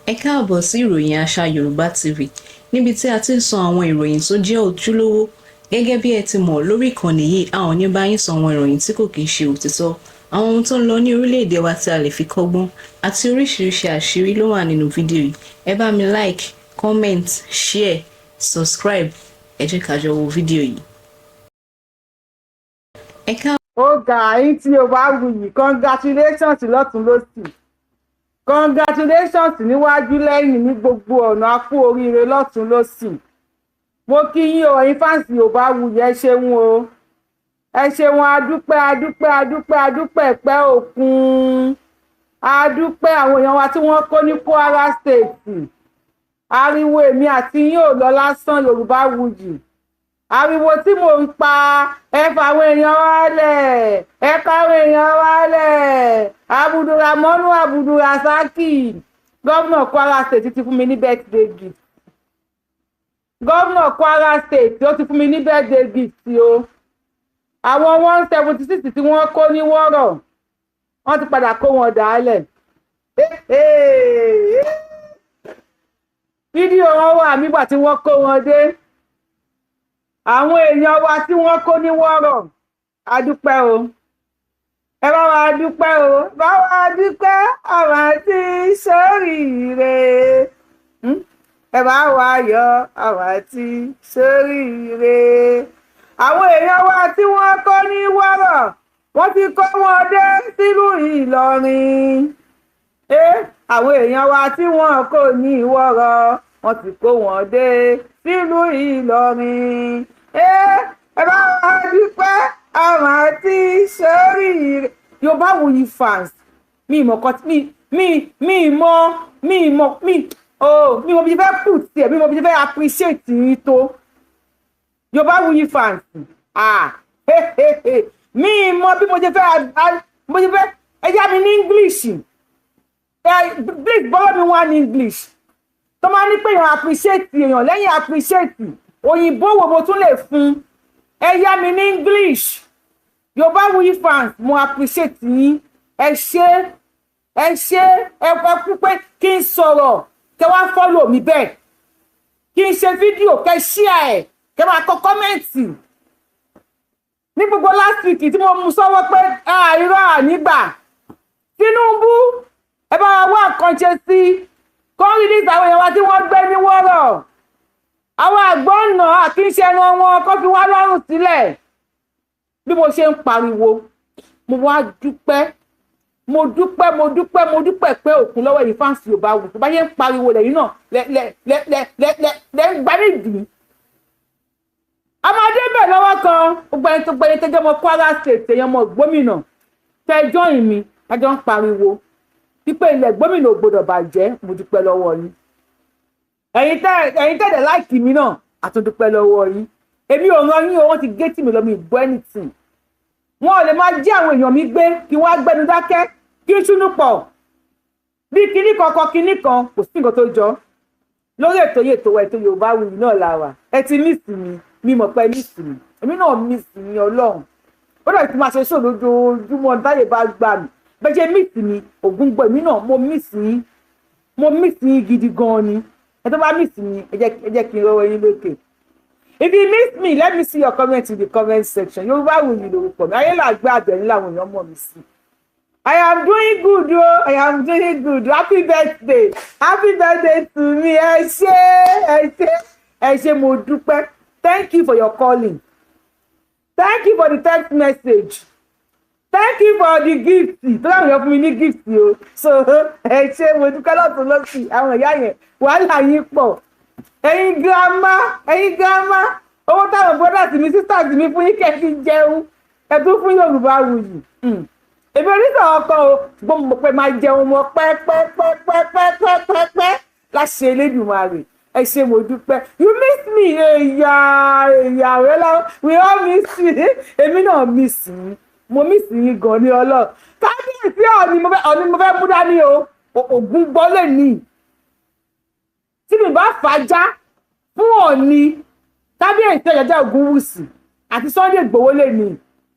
Ẹ káàbọ̀ sí ìròyìn àṣà Yorùbá TV, níbi tí a ti ń sọ àwọn ìròyìn tó jẹ́ ojúlówó. Gẹ́gẹ́ bí ẹ ti mọ̀, lórí ìkànnì yìí, a ò ní bá yín sọ àwọn ìròyìn tí kò kìí ṣe òtítọ́. Àwọn ohun tó ń lọ ní orílẹ̀-èdè wa tí a lè fi kọ́gbọ́n àti oríṣiríṣi àṣírí ló wà nínú fídíò yìí. Ẹ bá mi like, comment, share, subscribe. Ẹ jẹ́ ká jọ wo fídíò yìí. Ẹ káàbọ̀. Ó ga yín tí o bá wuyì. Congratulations lọ́tún lọ́sì, congratulations níwájú, lẹ́yìn, ní gbogbo ọ̀nà. A kú oríire lọ́tún lọ́sì. Mo kí yín o, ẹ̀yin fans Yorùbá Wuyì. Ẹ ṣeun o, ẹ ṣeun. Adúpẹ́, adúpẹ́, adúpẹ́, adúpẹ́ pẹ́ òkun. Adúpẹ́ àwọn èèyàn wa tí wọ́n kó ní Kwara State. Ariwo èmi àti yín ò lọ lásán. Yorùbá Wuyì, ariwo tí mò ń pa, ẹ fàwọn èèyàn wálẹ̀, ẹ káwọn èèyàn wálẹ̀. Abudulramonu Abudulrasaki, gómìnà Kwara State, ti fún mi ní birthday gift. Gómìnà Kwara State, ó ti fún mi ní birthday gift o. Àwọn 176 tí wọ́n kó ní Wọ́rọ̀, wọ́n ti padà kó wọn dàálẹ̀. Fídíò wọn wà nígbà tí wọ́n kó wọn dé. Àwọn èèyàn wa tí wọ́n kó ní Wọ́rọ̀, a dúpẹ́ o. Ẹ bá wa dúpẹ́ o, bá wa dúpẹ́ àwọn tí sóríire. Ẹ bá wa yọ̀ àwọn tí sóríire. Àwọn èèyàn wa tí wọ́n kó ní Wọ́rọ̀, wọ́n ti kó wọn dé sílùú Ìlọrin. Àwọn èèyàn wa tí wọ́n kó ní Wọ́rọ̀, wọ́n ti kó wọn dé sílùú Ìlọrin. Ẹ bá wa dúpẹ́ àwọn tí sóríire. Yorùbá Wuyi fans, mi mọ̀ kan, mi mọ̀ mi oh, mi mọ̀ bí ṣe fẹ́ put tiẹ̀, mi mọ̀ bí ṣe fẹ́ appreciate yín tó. Yorùbá Wuyi fans, ah, mi mọ̀ bí mo ṣe fẹ́, mo ṣe fẹ́. Ẹ yá mi ní English. Please borrow me one English tó máa ní pé èèyàn appreciate èèyàn. Lẹ́yìn appreciate, òyìnbó wo mo tún lè fún? Ẹ yá mi ní English. Yorùbá Wuyi fans, mo appreciate yín. Ẹ ṣé, ẹ ṣé. Ẹ kú pé kí n sọ̀rọ̀, kẹ wá follow mi bẹ́ẹ̀, kí n ṣe fídíò, kẹ share ẹ̀, kẹ máa kọ comment. Ní gbogbo last week tí mo mú sọ́wọ́ pé irọ́ ànígbà Tinubu, ẹ bá wa wá nǹkan ṣe sí kọ́ release àwọn èèyàn wa tí wọ́n gbé ní Wọ́rọ̀. Àwọn àgbọ̀nà àkínṣe ẹran wọn kó fi wá lọ́rùn sílẹ̀. Bí mo ṣe ń pariwo, mo wá dúpẹ́, mo dúpẹ́, mo dúpẹ́, mo dúpẹ́ pé òkun lọ́wọ́ yìí. Fans Yorùbá wù tó bá yẹ ń pariwo lẹ́yìn náà lẹ́ lẹ́ lẹ́ lẹ́ lẹ́ lẹ́ lẹ́ ń gbá nídìí. Ọmọdé bẹ̀ lọ́wọ́ kan. Gbogbo ẹni tó gbẹ́ni tẹ́jọ́ mọ Kwara State, èèyàn mọ gómìnà tẹ́jọ́ ìmí tájọ́ ń pariwo pípé ilẹ̀ gómìnà ò gbọdọ̀ bàjẹ́, mo dúpẹ́ lọ́wọ́ yín. Ẹ̀yin tẹ̀lé like mi náà, àtúndúpẹ́ lọ́wọ́ yín. Èmi ò ràn yín o, wọ́n ti gé tì mí lọ, mi gbọ́ anything. Wọn ò lè máa jí àwọn èèyàn mi gbé kí wọ́n á gbẹnu dákẹ́, kí n ṣúnú pọ̀ bí kinní kan kọ kinní kan. Kò sí nǹkan tó jọ lórí ètò yìí. Ètò wa, ètò Yorùbá Wuyì náà la wà. Ẹ ti miss mi, mi mọ̀ pé miss mi, èmi náà miss mi. Ọlọ́run, ó dàbí tí máa ṣe ṣò lójoojúmọ́ táyé bá gbà mí. Bẹ́ẹ̀ ṣe miss mi, ògùn gbọ́, èmi náà mo miss yín, mo miss yín gidi gan ni. Ẹ tó bá miss mi, ẹ jẹ́ kí n rọwọ́ yín lókè. If you miss me, let me see your comment in the comment section. Yorùbá Wuyì lórúkọ mi, ayé làgbé àbẹ̀ní làwọn èèyàn mọ̀ mí sí. I am doing good o, I am doing good. Happy birthday, happy birthday to me. Ẹ ṣé, ẹ ṣé, ẹ ṣé, mo dúpẹ́. Thank you for your calling, thank you for the text message, thank you for the gift. Tó láwọn èèyàn fún mi ní gift o. So ẹ ṣé, mo dúpẹ́ lọ́tún lọ́sì. Àwọn ìyá yẹn, wàhálà yín pọ̀. Ẹ̀yin girama, ẹ̀yin girama, owó táwọn brothers mi, sisters mi fún yín kẹ́ fi jẹun, ẹ tún fún Yorùbá Wuyì. Èmi oníṣòwò ọkọ o, ṣùgbọ́n mo mọ̀ pé máa jẹun mọ́ pẹ́pẹ́pẹ́pẹ́pẹ́pẹ́ láṣẹ Elédùmarè. Ẹ ṣé, mo dúpẹ́. You miss me. Èyà èyà rẹ, we all miss you. Èmi náà miss yín, mo miss yín gan ní Ọlọ́run. Kábíyèsí Ọ̀ní, mo fẹ́, Ọ̀ní mo fẹ́ mú dání o. Ògùn gbọ́ lè ní tí mi bá fàájà fún Ọ̀ní, Kábíyèsí Ọ̀jájá Ògúnwùsì àti Sunday Ìgbòho lè ní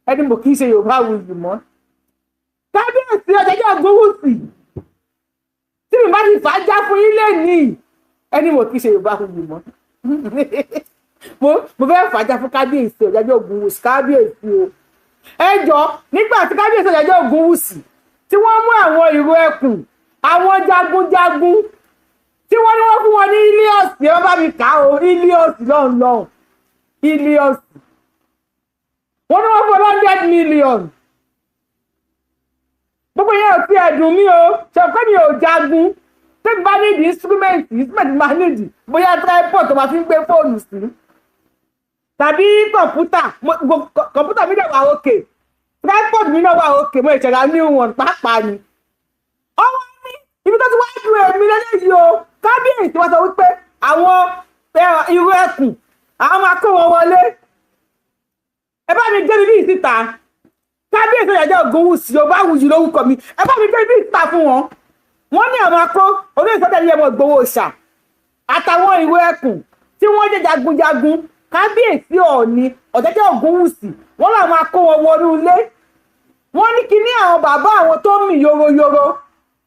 ẹni mo kì í ṣe Yorùbá Wuyì mọ́. Kábíyèsí Ọ̀jájá Ògúnwùsì, tí mi bá ti fàájà fún yín lè Lẹ́nìí ẹni mo kì í ṣe Yorùbá Wuyì mọ́. Mo fẹ́ fàájà fún kábíyèsí Ọ̀jájá Ògúnwùsì. Kábíyèsí o, ẹ jọ, nígbà tí kábíyèsí Ọ̀jájá Ògúnwùsì tí wọ́n mú àwọn ìró ẹkùn, àwọn jagunjagun tí wọ́n ní wọ́n fún wọn ní Hilux, ẹ bá mi kà á o, Hilux lọ́hùn lọ́hùn, Hilux, wọ́n ní wọ́n fún 100 million. Gbogbo yẹn ò tí ẹ̀ dùn mí o, ṣe pé mi ò jagun. Tẹ́mi bá nídìí instrument máa nídìí bóyá tripod tó máa fi ń gbé fóònù sí tàbí kọ̀ǹpútà. Kọ̀ǹpútà mi dẹ̀ wà òkè, tripod mi náà wà òkè, mo ìṣẹ̀dá new one pàápàá ni. Ọwọ́ ní ibi tó ti wá ju èmi lélẹ́yìí o, kábíyèsí wọ́n sọ wípé àwọn irú ẹkùn àwọn máa kó wọn wọlé. Ẹ bá mi gbé bíbí síta, kábíyèsí Ọ̀jájá Ògúnwùsì, Yorùbá Wuyì lórúkọ mi, ẹ bá mi gbé bíbí síta fún wọn. Wọ́n ní àwọn akó olóyè Sunday Adéyẹmọ Ìgbòho Òòṣà àtàwọn ìró ẹkùn tí wọ́n jẹ́ jagunjagun kábíyèsí Ọọ̀ni Ọ̀jájá Ògúnwùsì, wọ́n làwọn akó wọn wọnú ilé. Wọ́n ní kíní àwọn bàbá àwọn tó ń mì yoroyoro,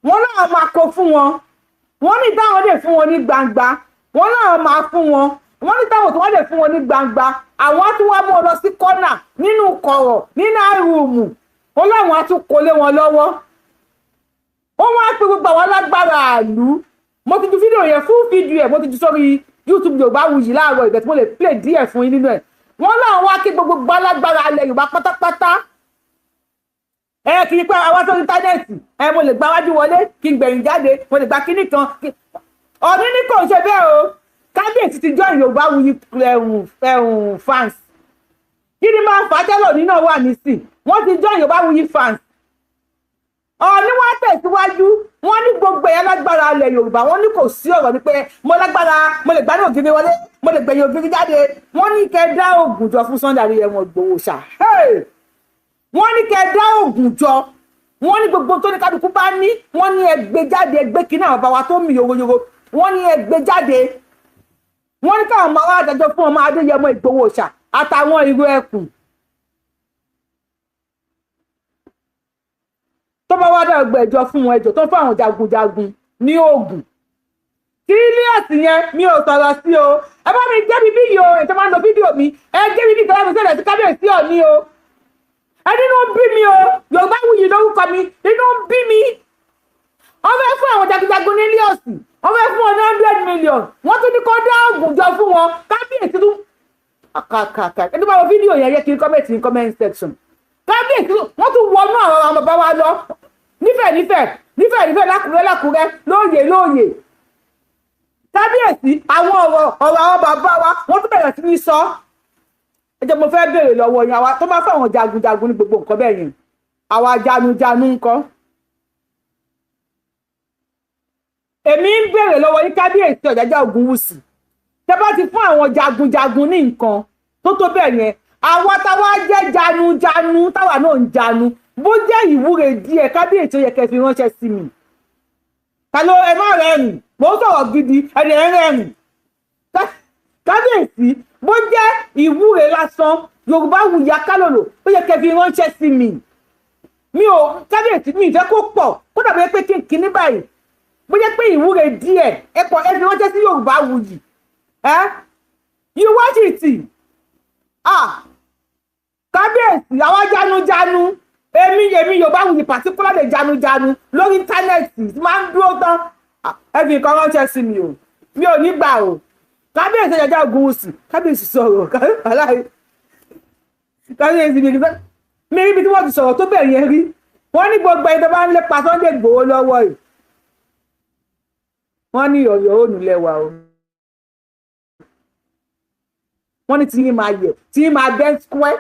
wọ́n láwọn máa kó fún wọn. Wọ́n ní táwọn lè fún wọn ní gbangba, wọ́n láwọn máa fún wọn. Wọ́n ní táwọn tó wọ́n lè fún wọn ní gbangba, àwọn á tún wá mú ọ lọ sí kọ́nà nínú kọ̀rọ̀ nínú àrùmù, wọ́n láwọn á tún kó lé wọn lọ́wọ́. Wọ́n wá pé gbogbo àwọn alágbára àlú. Mo ti ju fídíò yẹn fún fídíò ẹ̀, mo ti ju sórí YouTube Yorùbá Wuyì láàárọ̀ ìbẹ̀ tí mo lè play díẹ̀ fún yín nínú ẹ̀. Wọ́n láwọn wá kí gbogbo alágbára alẹ́ Yorùbá pátápátá. Ẹ kì í pé àwa sórí íńtánẹ́ẹ̀tì ẹ, mo lè gba wájú wọlé kí n gbẹ̀yìn jáde, mo lè gba kíní kan. Ọ̀ní ní kò ń ṣe bẹ́ẹ̀ o. Kábíyèsí ti join Yorùbá Wuyì ẹ̀hún fans. Kí ni máa ń fà á tẹ́lọ̀ nínú wà nísìn? Wọ́n ti join Yorùbá Wuyì fans. Ọ̀ní wọ́n tẹ̀síwájú, wọ́n ní gbogbo ẹ̀yà lágbára ilẹ̀ Yorùbá, wọ́n ní kò sí ọ̀rọ̀ ní pé mo lágbára, mo lè gbá ní ògiri wọlé, mo lè gbẹ̀yìn ògiri jáde. Wọ́n ní kẹ́ dá ògùn jọ fún Sunday Adéyẹmọ Ìgbòho ṣá. Wọ́n ní kẹ́ dá ògùn jọ. Wọ́n ní gbogbo tó ní kálukú bá ní, wọ́n ní ẹ gbé jáde, ẹ gbé kíní àwọn bàbá wa tó mì yòròyòrò, wọ́n ní ẹ gbé jáde. Wọ́n ní káwọn máa wá dájọ́ fún ọmọ Adéyẹmọ Ìgbòho ṣá àtàwọn ìró ẹkùn. Tó bá wá dá ọgbà ẹjọ́ fún wọn, ẹjọ́ tó fún àwọn jagunjagun ní oògùn tí Hilux yẹn, mi ò sọ̀rọ̀ sí o. Ẹ bá mi jẹ́ bíbí yìí o, ètò máa ń lo fídíò mi, ẹ jẹ́ bíbí kan láti sẹ̀rẹ̀ sí kábíyèsí Ọọ̀ni o. Ẹ nínú ń bí mi o, Yorùbá Wuyì lórúkọ mi, nínú ń bí mi. Wọ́n fẹ́ fún àwọn jagunjagun ní Hilux, wọ́n fẹ́ fún wọn ní 100 million, wọ́n tún ní kó dá oògùn jọ fún wọn. Kábíyèsí tún kàkàkà. Ẹni bá wo fídíò yẹn, yẹ kí n comment ní comment section. Kábíyèsí wọ́n tún wọnú àwọn bàbá wa lọ nífẹ̀ẹ́ nífẹ̀ẹ́ nífẹ̀ẹ́ nífẹ̀ẹ́, lákùrẹ́ lákùrẹ́, lóòyè lóòyè. Kábíyèsí, àwọn ọ̀rọ̀ ọ̀rọ̀ àwọn bàbá wa, wọ́n tún bẹ̀rẹ̀ sí ní sọ. Ẹ jẹ́ mo fẹ́ béèrè lọ́wọ́ yẹn, àwa tó bá fáwọn jagunjagun ní gbogbo nǹkan bẹ́ẹ̀ yẹn, àwa janujanu ńkọ́? Èmi ń béèrè lọ́wọ́ yín, kábíyèsí Ọ̀jájá Ògúnwùsì, tẹ́ bá ti fún àwọn jagunjagun ní nǹkan tó tó bẹ́ẹ̀ yẹn, àwa táwa jẹ́ janujanu, táwa náà ń janu, bó jẹ́ ìwúre díẹ̀, kábíyèsí, ó yẹ kẹ́ fi ránṣẹ́ sí mi. Ta ló ẹ má rẹ́rìn? Mò ń sọ̀rọ̀ gidi, ẹni ẹ rẹ́rìn. Kábíyèsí, bó jẹ́ ìwúre lásán, Yorùbá Wuyì Akálòlò, ó yẹ kẹ́ fi ránṣẹ́ sí mi. Mi ò, kábíyèsí, mi ìfẹ́ kó pọ̀, kó dàbí pé kí n kíní báyìí, bó jẹ́ pé ìwúre díẹ̀ ẹ pọ̀, ẹ fi ránṣẹ́ sí Yorùbá Wuyì. Ẹ you watch it. Ah, kábíyèsí, àwa janujanu, èmi Yorùbá Wuyì particularly janujanu lórí íńtánẹ́ẹ̀tì máa ń dúró tán, ẹ fi nǹkan ránṣẹ́ sí mi o, mi ò ní gbà o. Kábíyèsí Ọ̀jájá Ògúnwùsì, kábíyèsí sọ̀rọ̀. Kábíyèsí, mi ríbi tí wọ́n ti sọ̀rọ̀ tó bẹ̀rẹ̀ yẹn rí. Wọ́n ní gbogbo ẹni tó bá ń lépa Sunday Igboho lọ́wọ́ yìí, wọ́n ní ọ̀yọ́ ònú lẹ́wà o. Wọ́n ní tí yín máa yẹ, tí yín máa bẹ́ square.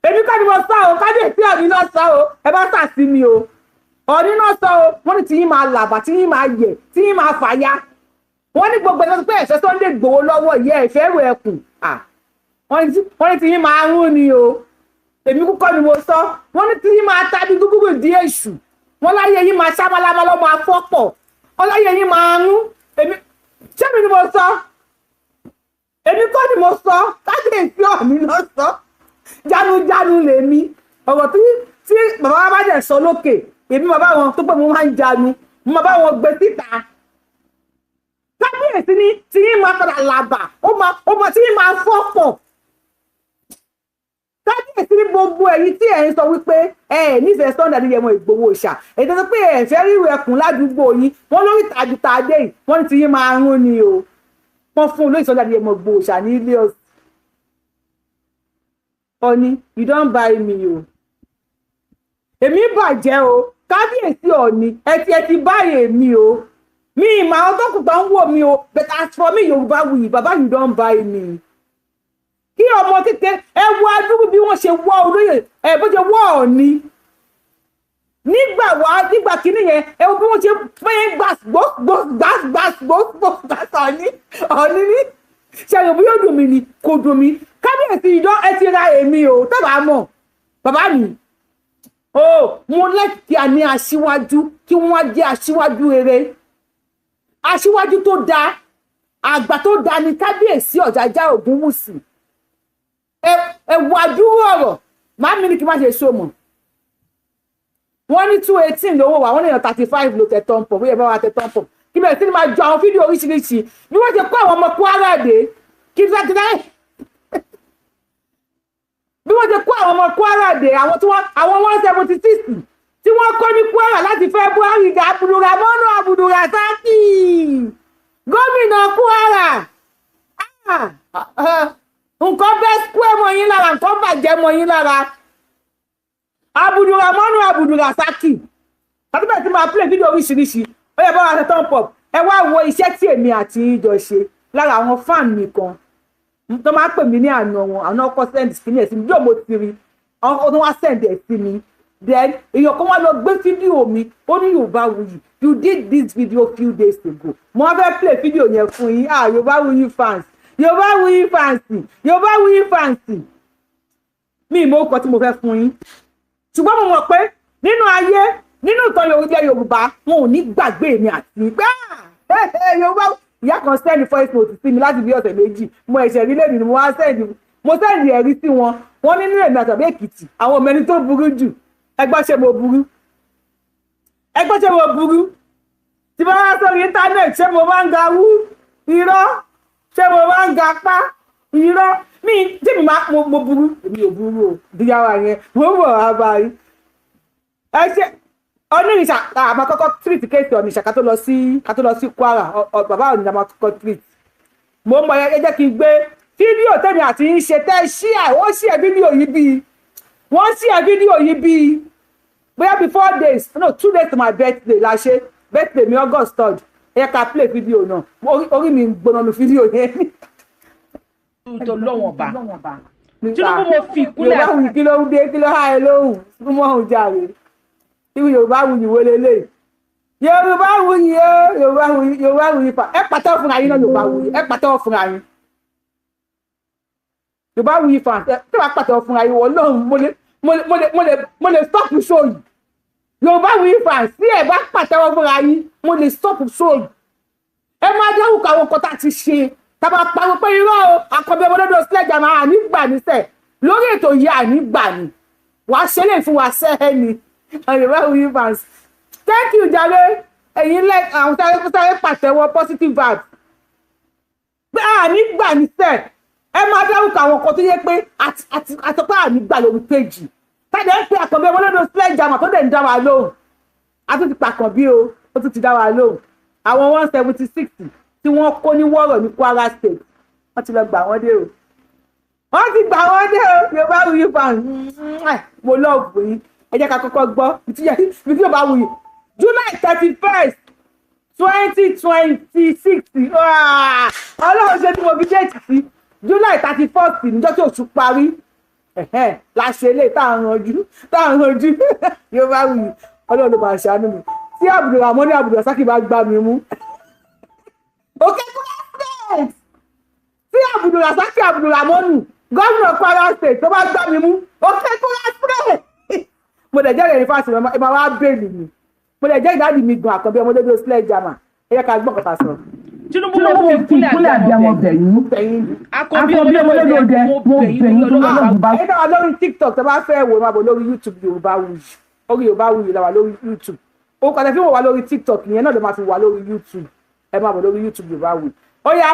Èmi kọ́ ni mo sọ o, kábíyèsí Ọọ̀ni náà sọ o, ẹ bá sà sí mi o. Ọọ̀ni náà sọ o, wọ́n ní tí yín máa làbà, tí yín máa yẹ, tí yín máa fàya. Wọ́n ní gbogbo ẹni tó pé ẹ̀ṣẹ̀ Sunday Igboho lọ́wọ́ yẹ ẹ̀fẹ́ rẹ̀ ẹkùn, wọ́n ní tí yín máa rún ni o. Èmi kúkọ́ ni mo sọ. Wọ́n ní tí yín máa tàbí gúgúrú ìdí èṣù, wọ́n láyé yín máa ṣámálámá lọ́mọ afọ́pọ̀, wọ́n láyé yín máa rún. Èmi ṣé mi ni mo sọ? Èmi kọ́ ni mo sọ, kábíyèsí Ọọ̀ni ló sọ. Janujanu lèmi, ọ̀rọ̀ tí bàbá wa bá dẹ̀ sọ lókè, èmi bàbá wọn tó pé mo máa ń janu, mo máa bá wọn gbé síta. Kábíyèsí ní tí yín máa padà làbà, ó máa tí yín máa fọ́ pọ̀. Kábíyèsí ní gbogbo ẹ̀yin tí ẹ̀ ń sọ wípé ẹ nífẹ̀ẹ́ Sunday Adéyẹmọ Ìgbòho Òòṣà, èyí tó sọ pé ẹ fẹ́ ríru ẹkùn ládùúgbò yín, wọ́n lórí tàbí yìí, wọ́n ní tí yín máa rún ni o. Wọ́n fún olóyè Sunday Adéyẹmọ Ìgbòho Òòṣà ní ilé ọ̀sìn. Ọ̀ni, you don buy me o. Èmi bàjẹ́ o, kábíyèsí Ọ̀ni, ẹ ti buy èmi o. Mi ìmọ̀ àwọn tó kù tó ń wò mí o, but as for me, Yorùbáwùyí, bàbá, you don buy me. Kí ọmọ kékeré ẹ wo adúrú bí wọ́n ṣe wọ́ olóyè ẹ, bó ṣe wọ́ Ọ̀ni nígbà wá nígbà kínní yẹn, ẹ wo bí wọ́n ṣe fẹ́ẹ́ gbà gbó gbó gbà gbà gbó gbó gbà. Ọ̀ni Ọ̀ni ní ṣe bí yóò dùn mí ni kò dùn mí. Kábíyèsí ìdán, ẹ ti ra èmi o. Tẹ́bàá mọ̀ bàbá mi o, mo lẹ́kì àní aṣíwájú kí wọ́n jẹ́ aṣíwájú rere, aṣíwájú tó dáa, àgbà tó dáa ni kábíyèsí Ọ̀jájá Ògúnwùsì. Ẹ wo àdúró ọ̀rọ̀ màá mi ní kí n má ṣe so mọ̀. Wọ́n ní 218 lówó wa, wọ́n ní èèyàn 35 ló tẹ thumb up. Bóyá bá wa tẹ thumb up kí bẹ̀rẹ̀ sí ni máa jọ àwọn fídíò oríṣiríṣi bí wọ́n ṣe kó àwọn ọmọ Kwara dé kìtàkìtà, bí wọ́n ṣe kó àwọn ọmọ Kwara dé, àwọn tí wọ́n àwọn 176 tí wọ́n kó ní Kwara láti February. Abdulrahman Abdulrasaki, gómìnà Kwara, nǹkan bẹ́ square mọ́ yín lára, nǹkan bàjẹ́ mọ́ yín lára. Abdulrahman Abdulrasaki àti bẹ́ẹ̀ tí máa play fídíò oríṣiríṣi. Ó yẹ bá wa ṣe thumb up. Ẹ wá wo iṣẹ́ tí èmi àti yín jọ ṣe. Lára àwọn fan mi kan tó máa ń pè mí ní àná wọn, àwọn ọkọ send sí mi ẹ̀ sí mi bí òun mo ti rí àwọn tó wá send ẹ̀ sí mi. Then èèyàn kan wá lọ gbé fídíò mi, ó ní, "Yorùbáwùyí, you did this video few days ago." Mo wá fẹ́ play fídíò yẹn fún yín. Ah, Yorùbáwùyí fans, Yorùbáwùyí fans, Yorùbáwùyí fans, mi ìmọ̀ orúkọ tí mo fẹ́ fún yín, ṣùgbọ́n mo mọ̀ pé nínú ayé, nínú ìtàn Yorùbá, Yorùbá wọn ò ní gbàgbé mi àti pé Yorùbá. Ìyá kan send voice note sí mi láti bí ọ̀sẹ̀ 2, mo ẹ̀ṣẹ̀ rí lẹ́nu ni mo wá send, mo send ẹ̀rí sí wọn. Wọ́n nínú èmi àtàbí Èkìtì, àwọn ọmọ ẹni tó burú jù. Ẹgbọ́n, ṣé mo burú? Ẹgbọ́n, ṣé mo burú? Tí bá wá sórí íńtánẹ́ẹ̀tì, ṣé mo máa ń ga wú irọ́? Ṣé mo máa ń ga pá irọ́ mi tí mi máa mo burú? Èmi ò burú o. Díyàwó yẹn mo ń bọ̀ wá báyìí. Ẹ ṣe onírìṣà, àmọ́ kọ́kọ́ treat case Onitsha ká tó lọ sí Kwara. Bàbá Onitsha máa kọ́kọ́ treat. Mo mọ. Ẹ jẹ́ kí n gbé fídíò tèmi àti yín ṣe tẹ́ ṣíà. Wọ́n ṣíà fídíò yìí bíi, wọ́n ṣíà fídíò yìí bíi bóyá bíi 4 days, no, 2 days to my birthday la ṣe. Birthday mi, August 3rd. Ẹ yẹ ká play fídíò náà. Orí mi ń gbóná nu fídíò yẹn. Tó lọ́wọ́n bá Tinubu, mo fi ìkúnlẹ̀. Yorùbá wù, kí ló ń dé? Kí ló há ẹ lóhùn? Súnmọ́ òun jàre. Irú Yorùbá wù yìí wọlé lé? Yorùbá wù yìí o, Yorùbá wù yìí, Yorùbá wù yìí fa. Ẹ pàtẹ́wọ́ fúnra yín náà. Yorùbá wù yìí, ẹ pàtẹ́wọ́ fúnra yín. Yorùbá wù yìí fa. Ẹ tí wàá pàtẹ́wọ́ fúnra yín wọ́n lóhùn. Mo lè stop show yìí. Yorùbá wù yìí fa, sí ẹ bá pàtẹ́wọ́ fúnra yín, mo lè stop show yìí. Ẹ máa dárúkọ àwọn nǹkan tá a ti ṣe, tá a máa pariwo pé irọ́ o. Àkànbí ọmọdé sílẹ̀ máa àní gbà níṣẹ́ lórí ètò yìí, àní gbà ní wàá ṣe lè fún wa sẹ́ẹ̀ ni. Yorùbá Wuyi fans, thank you jàre. Ẹ̀yin lẹ àwọn sáré sáré pàtẹ́wọ́ positive vibes pé àní gbà níṣẹ́. Ẹ máa dárúkọ àwọn nǹkan tó yẹ pé àtọ́pẹ́ àní gbà lórí péjì tàbí ẹ pé àkànbí ọmọdé sílẹ̀ jàmà tó dẹ̀ ń dá wa lóhùn. A tún ti pàkànbí o, ó tún ti dá wa lóhùn. Àwọn 176 tí wọ́n kó ní wọ́rọ̀ ní Kwara State, wọ́n ti lọ gbà wọ́n dé o, wọ́n ti gbà wọ́n dé o. Yorùbá Wuyi fan, mo love yín. Ẹ jẹ́ ká kọ́kọ́ gbọ́ ibi tí Yorùbá Wuyi, July 31st, 2026. Ọlọ́run ṣe tí mo fi date sí July 31st, níjọ́ tí oṣù parí la ṣe lè tá à ń ranjú, tá à ń ranjú. Yorùbá Wuyi, Ọlọ́run ló máa ṣàánú mi tí Abdulrahman ní Abdulrasaki bá gbá mi mú. Òkè Kwara State, tí Abdulrasaki Abdulrahmanu, gómìnà Kwara State, tó bá gbá mi mú, òkè Kwara State, mo dẹ̀ jẹ́rìí fásitì, ẹ máa wá bẹ́ẹ̀lì mi. Mo dẹ̀ jẹ́ ìdádì mi gan. Àkànbí ọmọdé bí ó sílẹ̀ jama. Ẹ yẹ ká gbọ́ kọ́ta sọ. Tinubu, mo fi ìkúnlẹ̀ àbíamọ bẹ̀yìn. Àkànbí Àkànbí ọmọdé ọmọdé, mo mo bẹ̀yìn bẹ̀yìn lọ́wọ́. tó lọ́wọ́ bá. Ẹ dáwà lórí TikTok, tó bá fẹ́ wò, máa bọ̀ lórí YouTube Yorùbá Wuyi. Orí Yorùbá Wuyi la wà lórí YouTube. Orúkọ tẹ fi wò wá lórí TikTok yẹn náà ló máa fi wà lórí YouTube. Ẹ máa bọ̀ lórí YouTube Yorùbá Wuyi. Ó yá,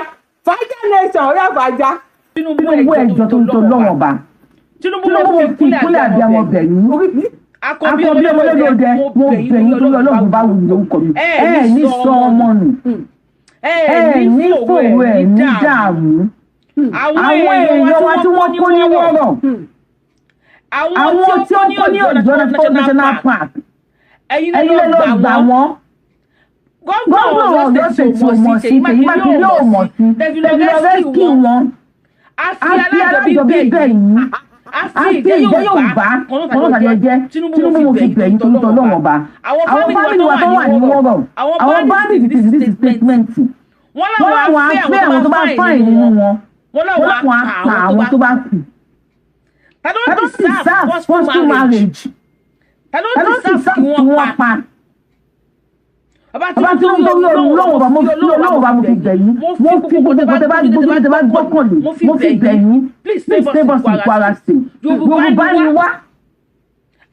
Fàájà Nation, ó yá Fàájà. Tinubu, ẹjọ́ tó ń tọ́ lọ́wọ́ bá Tinubu, Tinubu, mo fi ìkúnlẹ̀ àbí àwọn bẹ̀ yín. Orí mi. Akọbí Akọbí ọmọlódé, mo bẹ̀ yín torí Ọlọ́run bá wù lórúkọ mi. Ẹ ní sọ ọmọ nù, ẹ ní fòwò, ẹ ní dààmú. Àwọn èèyàn wa tí wọ́n kó ní wọ́rọ̀, àwọn tí ó kó ní Ọ̀yọ́ National Park, ẹ̀yin ẹ̀yin lè lọ gbà wọ́n. Gómìnà Ọ̀yọ́ State ò mọ̀ sí, Ṣèyí Mákindé ò mọ̀ sí, tẹ̀lé lọ rescue wọn. A A fi Alájọbí bẹ̀ yín, a a fi ìjẹ́ Yorùbá kan ló jẹ́. Tinubu, mo fi bẹ̀ yín torí Ọlọ́run ọba. Àwọn family wa tó wà ní wọ́rọ̀, àwọn bandit ti this statement, wọ́n wọ́n láwọn á fẹ́ àwọn tó bá fine nínú wọn, wọ́n wọ́n láwọn á pa àwọn tó bá kù. Ta ló Ta ló sì serve forceful marriage? Ta ló Ta ló sì sì serve kí kí wọ́n pa? Bàbá Bàbá Tinubu, torí Ọlọ́run ọba, mo fi Ọlọ́run ọba, mo fi bẹ̀ yín. Mo fi gbogbo tẹ bá gbójú, tẹ bá gbọ́kànlé, mo fi bẹ̀ yín. Please Please save us in Kwara State. Yorùbá ni wá.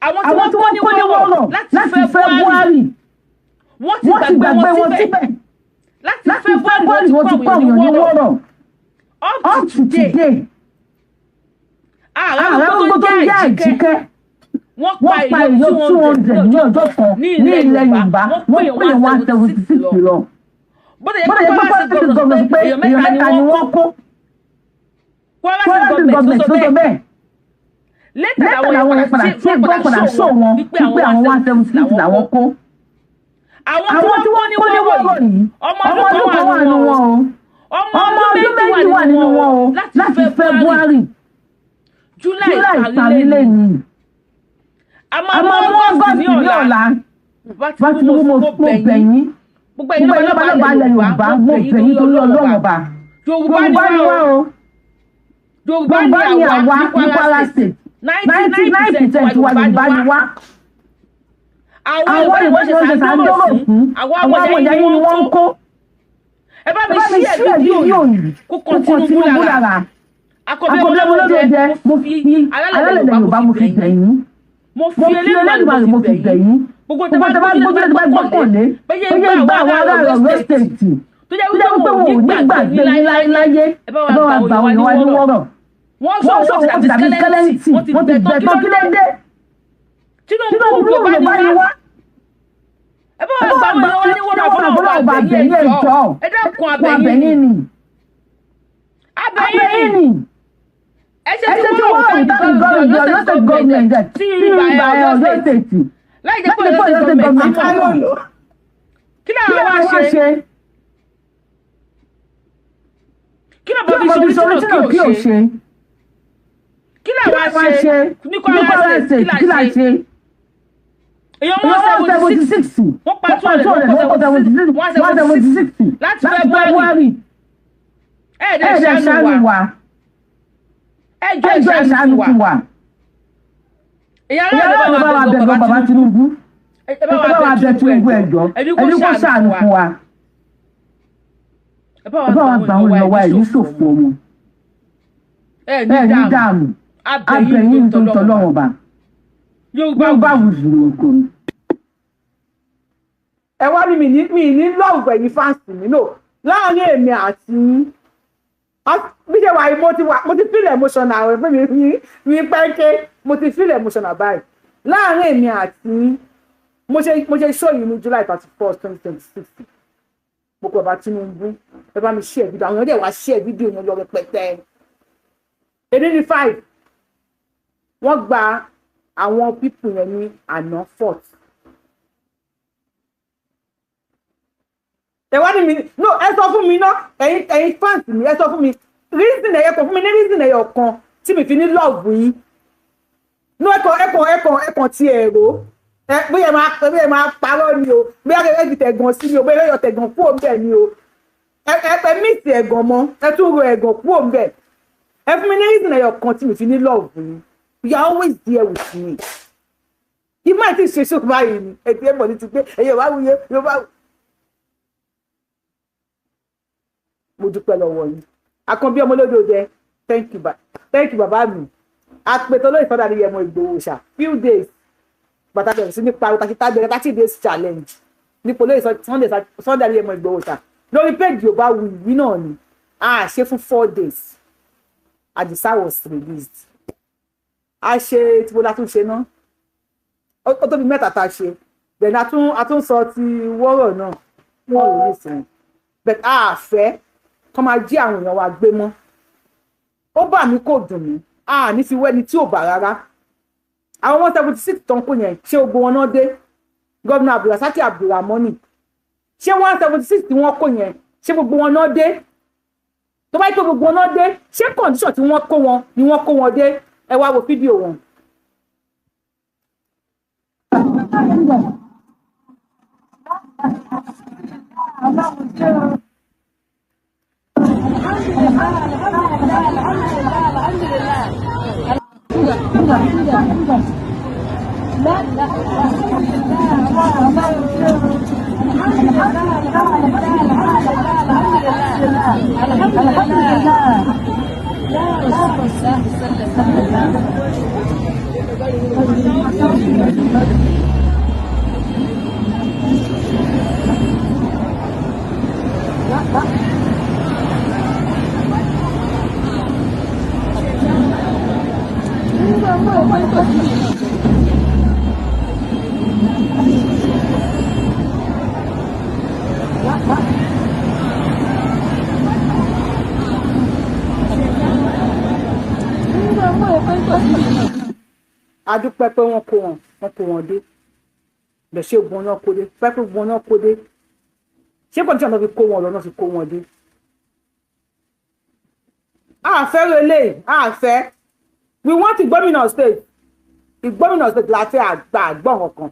Àwọn tí wọ́n kó ní wọ́rọ̀ láti February, wọ́n wọ́n ti gbàgbé wọn síbẹ̀. Láti Láti February, wọ́n ti kó àwọn èèyàn ní wọ́rọ̀ up up to today. Ààrẹ Ààrẹ gbogbo tó ń jẹ́ Àjíkẹ́, wọ́n wọ́n pa èèyàn 200 ní ọjọ́ kan ní ilẹ̀ Yorùbá, wọ́n pè 176 lọ. Bọ́dọ̀ Bọ́dọ̀ yẹ pé Kwara State government pé èèyàn mẹ́ta ni wọ́n kó. Kwara Kwara State State government government ló ló sọ sọ bẹ́ẹ̀. bẹ́ẹ̀. Lẹ́tà Lẹ́tà làwọn yẹn padà tí gbọ́ padà sọ wọn wípé àwọn 176 làwọn kó. Àwọn Àwọn tí wọ́n kó ní wọ́rọ̀ yìí, ọmọ ọmọ ọdún ọdún kan kan wà nínú wọn o, ọmọ ọmọ ọdún ọdún 2 méjì wà nínú wọn o láti February. July July parí parí lẹ́nu. lẹ́yìn. A A máa máa mú mú August August ní ní ọ̀la. ọ̀la. Bá Bá Tinubu, mo bẹ̀ yín. Gbogbo Gbogbo ẹ̀yin lọ́ba lọ́ba ilẹ̀ Yorùbá, mo bẹ̀ yín torí Ọlọ́run ọba. Yorùbá Yorùbá ni ni wá wá o. o. Yorùbá Yorùbá ni ni àwa àwa ní ní Kwara Kwara State. State. 99% 99% wa Yorùbá ni wá. Àwọn Àwọn Yorùbá ìwé ni ni wọ́n ṣe sàǹdọ̀rọ̀ fún. Àwọn Àwọn amọ̀jà amọ̀jà yìí yìí ni wọ́n ń kó. Ẹ bá Ẹ mi bá mi ṣí ṣí ẹ̀ ẹ̀ fídíò fídíò yìí yìí kó kó kan kan Tinubu Tinubu lára. lára. Akọbí Akọbí ọmọlódé, ọmọlódé, mo fi alálẹ̀ Yorùbá, mo fi bẹ̀ yín. Mo Mo fi fi Elédùmarè, mo fi bẹ̀ yín. Gbogbo Gbogbo tẹ bá gbójú, tẹ bá gbọ́kànlé, bẹ́yẹ bóyá gbà gbà àwọn àwọn ará ará Ọ̀yọ́ Ọ̀yọ́ State State tó jẹ́ tó jẹ́ wípé wípé wọn ò wọn ò ní ní gbàgbé gbàgbé yín yín láéláé. láyé. Ẹ bá Ẹ bá wa wa gba gbà àwọn àwọn èèyàn èèyàn wa wa ní ní wọ́rọ̀. wọ́rọ̀. Wọ́n sọ Wọ́n sọ wọ́n wọ́n ti ti dàbí dàbí skeleton, skeleton, wọ́n ti wọ́n ti bẹ̀ bẹ̀ tán. tán, kí ló dé? Tinubu, Tinubu, Yorùbá Yorùbá ni ni wá. wá. Ẹ bá Ẹ wa bá gba wa àwọn gbà èèyàn wa ní wọ́rọ̀. àwọn Àfọlọ́wọ́ àbúrò ọba ọba àbẹ̀yìn, àbẹ̀yìn, ẹjọ́. ẹjọ́. Ẹ dákun, Fún abẹ̀yìn abẹ̀yìn ni. ni. Abẹ̀yìn Abẹ̀yìn ni. ni. Ẹ ṣe Ẹ tí ṣe tí wọ́n wọ́n rò rò tábí tábí gọ́ọ̀mẹ̀ntì gọ́ọ̀mẹ̀ntì Ọ̀yọ́ Ọ̀yọ́ State State government government tí tí ìgbà ìgbà Ọ̀yọ́ Ọ̀yọ́ State State láì jẹ́ pé láti Ọ̀yọ́ pé State Ọ̀yọ́ State government government mọ̀. Ayọ̀lò. Kí Kí làwọn làwọn wá wá ṣe? ṣe? Kí Kí làwọn làwọn fi fi sọ sọ tí tí kí ò ò kí ò ṣe? ṣe? Kí Kí làwọn làwọn ṣe ṣe ní ní Kwara Kwara State? State? Kí Kí là là ṣe? ṣe? Èèyàn Èèyàn 176, 176, wọ́n pa wọ́n pa 200, 200, wọ́n wọ́n pa pa 76, 76, 176 176 láti láti February. February. Ẹ̀ẹ́dẹ̀ Ẹ̀ẹ́dẹ̀ ṣàánú ṣàánú wa. wa. Ẹjọ́ Ẹjọ́ ìṣàánú ìṣàánú wa. fún wa. Èèyàn Ìyá aláàbò aláàbò bá wa bẹ̀ gan bàbá Tinubu. Ẹ Ẹ bá wa bẹ̀ Tinubu, ẹjọ́. Ẹni Ẹni kó kó ṣàánú fún wa. Ẹ bá Ẹ bá wa gbà àwọn èèyàn wa, ìlú ṣòfò wọn. Ẹ Ẹ ní ní dààmú. dààmú. Abẹ̀yìn Abẹ̀yìn tó tó ń tọ́lọ́wọ́ tọ́lọ́wọ́ bá. Yorùbá Yorùbá wù lórúkọ mi. Ẹ wá ní mi ní love ẹ̀yin fans mi no láàárín èmi àti yín. Bí ṣe wà yìí, mo ti wà, mo ti feel emotional ẹ pé mi pẹ́ńké, mo ti feel emotional báyìí. Láàárín èmi àti yín, mo ṣe show yìí ní July 31st, 2026. Mo kọ bàbá Tinubu, ẹ bá mi share video. Àwọn èèyàn dẹ̀ wá share video yẹn lọ rẹpẹtẹ. Èdè ní 5, wọ́n gba àwọn people yẹn ní àná 4th. Ẹ wá ní mi no, ẹ sọ fún mi ná, ẹ̀yin fans mi, ẹ sọ fún mi reason, ẹyẹ kan fún mi ní reason ẹyọ kan tí mi fi ní love yín. No, ẹkàn ti ẹ̀rọ ẹ, bóyá ẹ máa parọ́ ni o, bóyá ẹ fi tẹ̀gàn sí ni o, bóyá ẹ yọ tẹ̀gàn kúrò ńbẹ̀ ni o. Ẹ mix ẹ̀gàn mọ́, ẹ tún ro ẹ̀gàn kúrò ńbẹ̀. Ẹ fún mi ní reason ẹyọ kan tí mi fi ní love yín. You are always there with me. Kí má ti ṣe ṣòkò báyìí ni ẹ ti ẹ bọ̀ ní ti pé ẹ̀yẹ wá wúyẹ yóò bá. Mo dúpẹ́ lọ́wọ́ yín. Àkànbí ọmọlódé, thank you, ba thank you, bàbá mi. Àpètò olóyè fọdà ní yẹmọ Ìgbòho ṣá few days bàtà bẹ̀rẹ̀ sí ní pariwo tàbí tábẹ̀rẹ̀ 30 days challenge nípa olóyè Sunday Adéyẹmọ Ìgbòho ṣá. Lórí péjì Yorùbá Wuyì náà ni a ṣe fún 4 days. Àdìsá was released. A ṣe tí mo la tún ṣe náà, ó tóbi 3 tá a ṣe. Then a tún sọ ti wọ́rọ̀ náà, wọ́n release wọn. But a fẹ́ kọ́ máa jí àwọn èèyàn wa gbé mọ́. Ó bà mí, kò dùn mí. A ní fi wẹ́ni tí ò bà rárá. Àwọn 176 tán kó yẹn, ṣé gbogbo wọn náà dé? Gómìnà Abdulrasaki Abdulramoni, ṣé 176 tí wọ́n kó yẹn, ṣé gbogbo wọn náà dé? Tó bá yẹ pé gbogbo wọn náà dé, ṣé condition tí wọ́n kó wọn ni wọ́n kó wọn dé? Ẹ wá wo fídíò wọn. A dúpẹ́ pé wọ́n kó wọn, wọ́n kó wọn dé. Bẹ̀ ṣé gbọ́n náà kó dé, pẹ́ pé gbọ́n náà kó dé. Ṣé kọ́ńtì náà fi kó wọn lọ náà fi kó wọn dé? A fẹ́ relé, a fẹ́. We want Ìgbómìnà state. Ìgbómìnà state la fẹ́, àgbà àgbọ̀n kankan.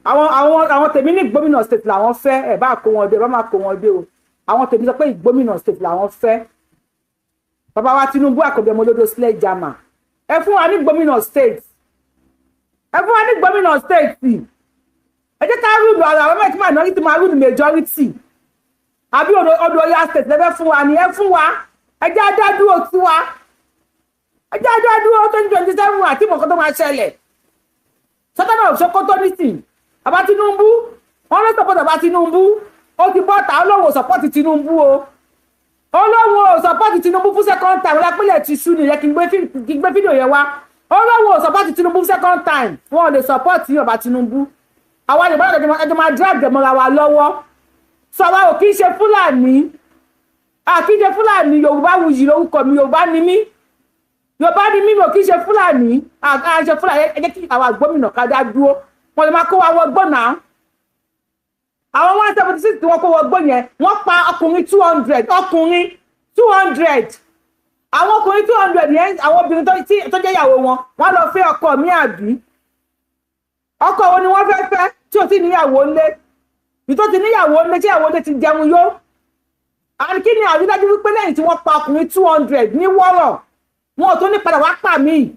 Àwọn tèmi ní Ìgbómìnà state làwọn fẹ́, ẹ̀ bá kó wọn dé, ẹ bá má kó wọn dé o. Àwọn tèmi sọ pé Ìgbómìnà state làwọn fẹ́. Bàbá wa Tinubu Àkànbí ọmọlódó sledgehammer. Ẹ fún wa ní Ìgbómìnà state. Ẹ fún wa ní Ìgbómìnà state. Ẹ jẹ́ ká rúlù ara àwọn mẹ́tí minority máa rúlù majority. Àbí odò Ọ̀yọ́ state lẹ́fẹ́ fún wa ni, ẹ fún wa. Ẹ jẹ́ adádúró tiwa. Ẹ jẹ́ adádúró 2027 àti ìmọ̀kan tó máa ṣẹlẹ̀. Sọ́tánà Sokoto nísìn. Bàbá Tinubu, wọ́n ló support bàbá Tinubu. Ó ti bọ́ta, Ọlọ́run ò support Tinubu o. Ọlọ́run ò support Tinubu fún second time. Lápẹ́lẹ̀ ti ṣú nìyẹn, kí n gbé fídíò yẹn wá. Ọlọ́run ò support Tinubu fún second time. Wọn ò lè support bàbá Tinubu. Àwa Yorùbá ẹjọ́ máa drag dem mọ́ra wa lọ́wọ́. Sọ àwa ò kí ń ṣe Fúlàní. A kì í ṣe Fúlàní. Yorùbá Wuyì lórúkọ mi, Yorùbá ni mí. Yorùbá ni mí, mo kì í ṣe Fúlàní. A ṣe Fúlàní. Ẹ jẹ́ kí àwa gómìnà ká dá dúró. Wọ́n lè máa kó wa wọgbọ́n náà. Àwọn 176 tí wọ́n kó wọgbọ́n yẹn, wọ́n pa ọkùnrin 200, ọkùnrin 200. Àwọn ọkùnrin 200 yẹn, àwọn obìnrin tó jẹ́ ìyàwó wọn, wọ́n lọ fẹ́ ọkọ mi àbí? Ọkọ wo ni wọ́n fẹ́ fẹ́ tí ò tí níyàwó ńlé? Ìtó ti níyàwó ńlé, tí ìyàwó ńlé ti jẹun yó. Àti kí ni àrídájú wípé lẹ́yìn tí wọ́n pa ọkùnrin 200 ní Wọ́rọ̀, wọn ò tún ní padà wá pa míì.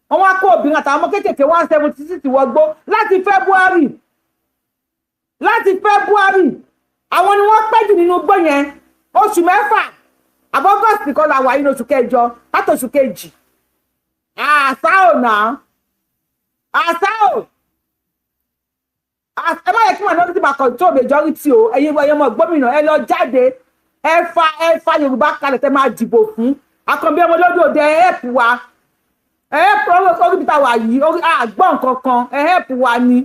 Wọ́n wá kó obìnrin àtàwọn ọmọ kéékèèké 176 wọgbó láti February. Láti February, àwọn ni wọ́n pẹ́ jù nínú igbó yẹn. Oṣù 6, àbọ̀ August kọ́ la wà nínú oṣù kẹjọ, láti oṣù kejì. Àṣà ò náà. Àṣà ò. Ẹ má yẹ kí minority máa control majority o. Ẹ̀yin ọmọ gómìnà, ẹ lọ jáde. Ẹ fa Yorùbá kalẹ̀ tẹ́ máa dìbò fún. Àkànbí ọmọlódé òde, ẹ help wa. Ẹ help orí bí ta wà yìí, àgbọ̀n kankan, ẹ help wa ni.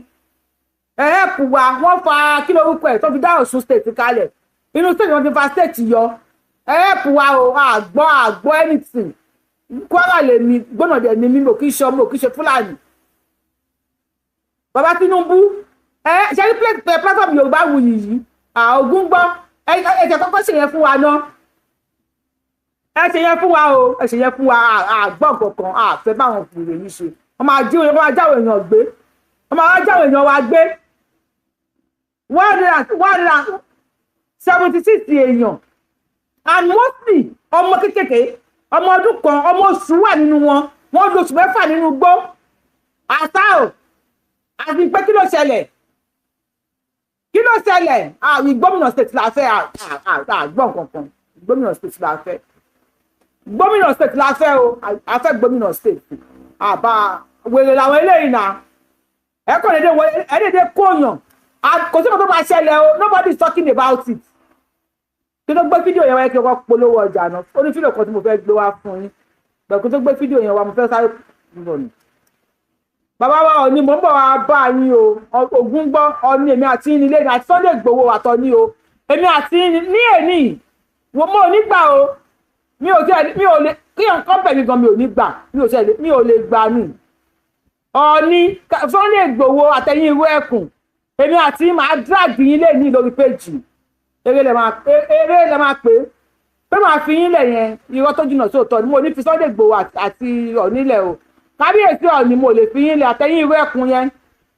Ẹ help wa. Wọ́n fa kí lórúkọ ẹ̀ tó fi dá Ọ̀ṣun state kalẹ̀. Inú state wọn ti fa state yọ. Ẹ help wa o, àgbọ̀ anything. Kwara lèmi, gbọ́nà dẹ̀ ni mí, mo kì í ṣe ọmọ, kì í ṣe Fúlàní. Bàbá Tinubu, ẹ ṣe ní platform Yorùbá Wuyì yìí, Ògún gbọ́, ẹ jẹ́ kọ́kọ́ ṣe yẹn fún wa ná. Ẹ ṣe yẹn fún wa o, ẹ ṣe yẹn fún wa. Àgbọ̀n kankan, àfẹ́ báwọn fìrè yìí ṣe. Wọ́n máa jí wọ́n máa jáwé èèyàn gbé. Wọ́n máa jáwé èèyàn wa gbé. 176 èèyàn. And mostly ọmọ kékèké, ọmọ ọdún kan, ọmọ oṣù wà nínú wọn. Wọ́n lo oṣù 6 nínú igbó. Àṣà ò. Àti pé kí ló ṣẹlẹ̀? Kí ló ṣẹlẹ̀? Ìgbómìnà state la fẹ́, àgbọ̀n kankan. Ìgbómìnà state la fẹ́. Gómìnà state la fẹ́ o, a fẹ́ gómìnà state. Àbá wèrè làwọn eléyìí náà. Ẹ kò dédé wọlé, ẹ dédé kóyàn. Kò sí nǹkan tó máa ṣẹlẹ̀ o, nobody is talking about it. Kí ló gbé fídíò yẹn wáyé? Kí wọ́n polówó ọjà náà. Ó ní fídíò kan tí mo fẹ́ gbé wá fún yín bẹ̀rù. Kí tó gbé fídíò yẹn wá, mo fẹ́ sáré bọ̀ ni. Bàbá wa Ọ̀ní, mò ń bọ̀ wá bá yín o. Ògún gbọ́, Ọ̀ní, èmi àti yín nílé àti Sunday Igboho àtọ̀ ní o. Èmi àti yín ní èní wò, mo ò ní gbà o. Mi ò tiẹ̀, mi ò lè kí nǹkan bẹ̀ mí gan, mi ò ní gbà, mi ò tiẹ̀ lè, mi ò lè gbà nù. Ọ̀ní, Sunday Igboho àtẹ̀yìn irú ẹkùn, èmi àti yín máa drag yín lé ní lórí péjì. Eré lè máa pè é pé màá fi yín lẹ̀ yẹn. Irọ́ tó jìnnà sóòótọ́ ni. Mo ní fi Sunday Igboho àti Ọ̀ní lẹ̀ o. Kábíyèsí Ọ̀ní, mo lè fi yín lẹ̀ àtẹ̀yìn irú ẹkùn yẹn.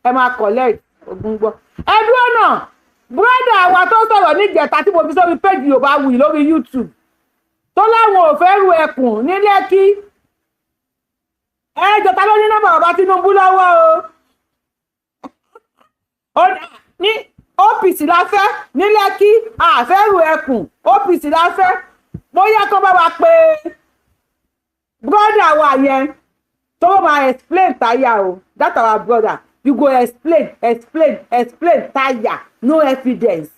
Ẹ máa collect ogun gbọ́. Ẹ dúró náà, búrọ́dà wa tó sọ̀rọ̀ níjẹta tí mo fi sórí péjì Yorùbá Wuyì lórí YouTube, tó láwọn ò fẹ́ ru ẹkùn ní Lẹ́kí. Ẹ jọta, ló ní nọ́mbà bàbá Tinubu lọ́wọ́ o. Ní OPC la fẹ́ ní Lẹ́kí, àfẹ́rù ẹkùn, OPC la fẹ́. Bóyá kó bá wa pé brother wa yẹn tó máa explain tire o. That our brother, you go explain, explain, explain tire, no evidence.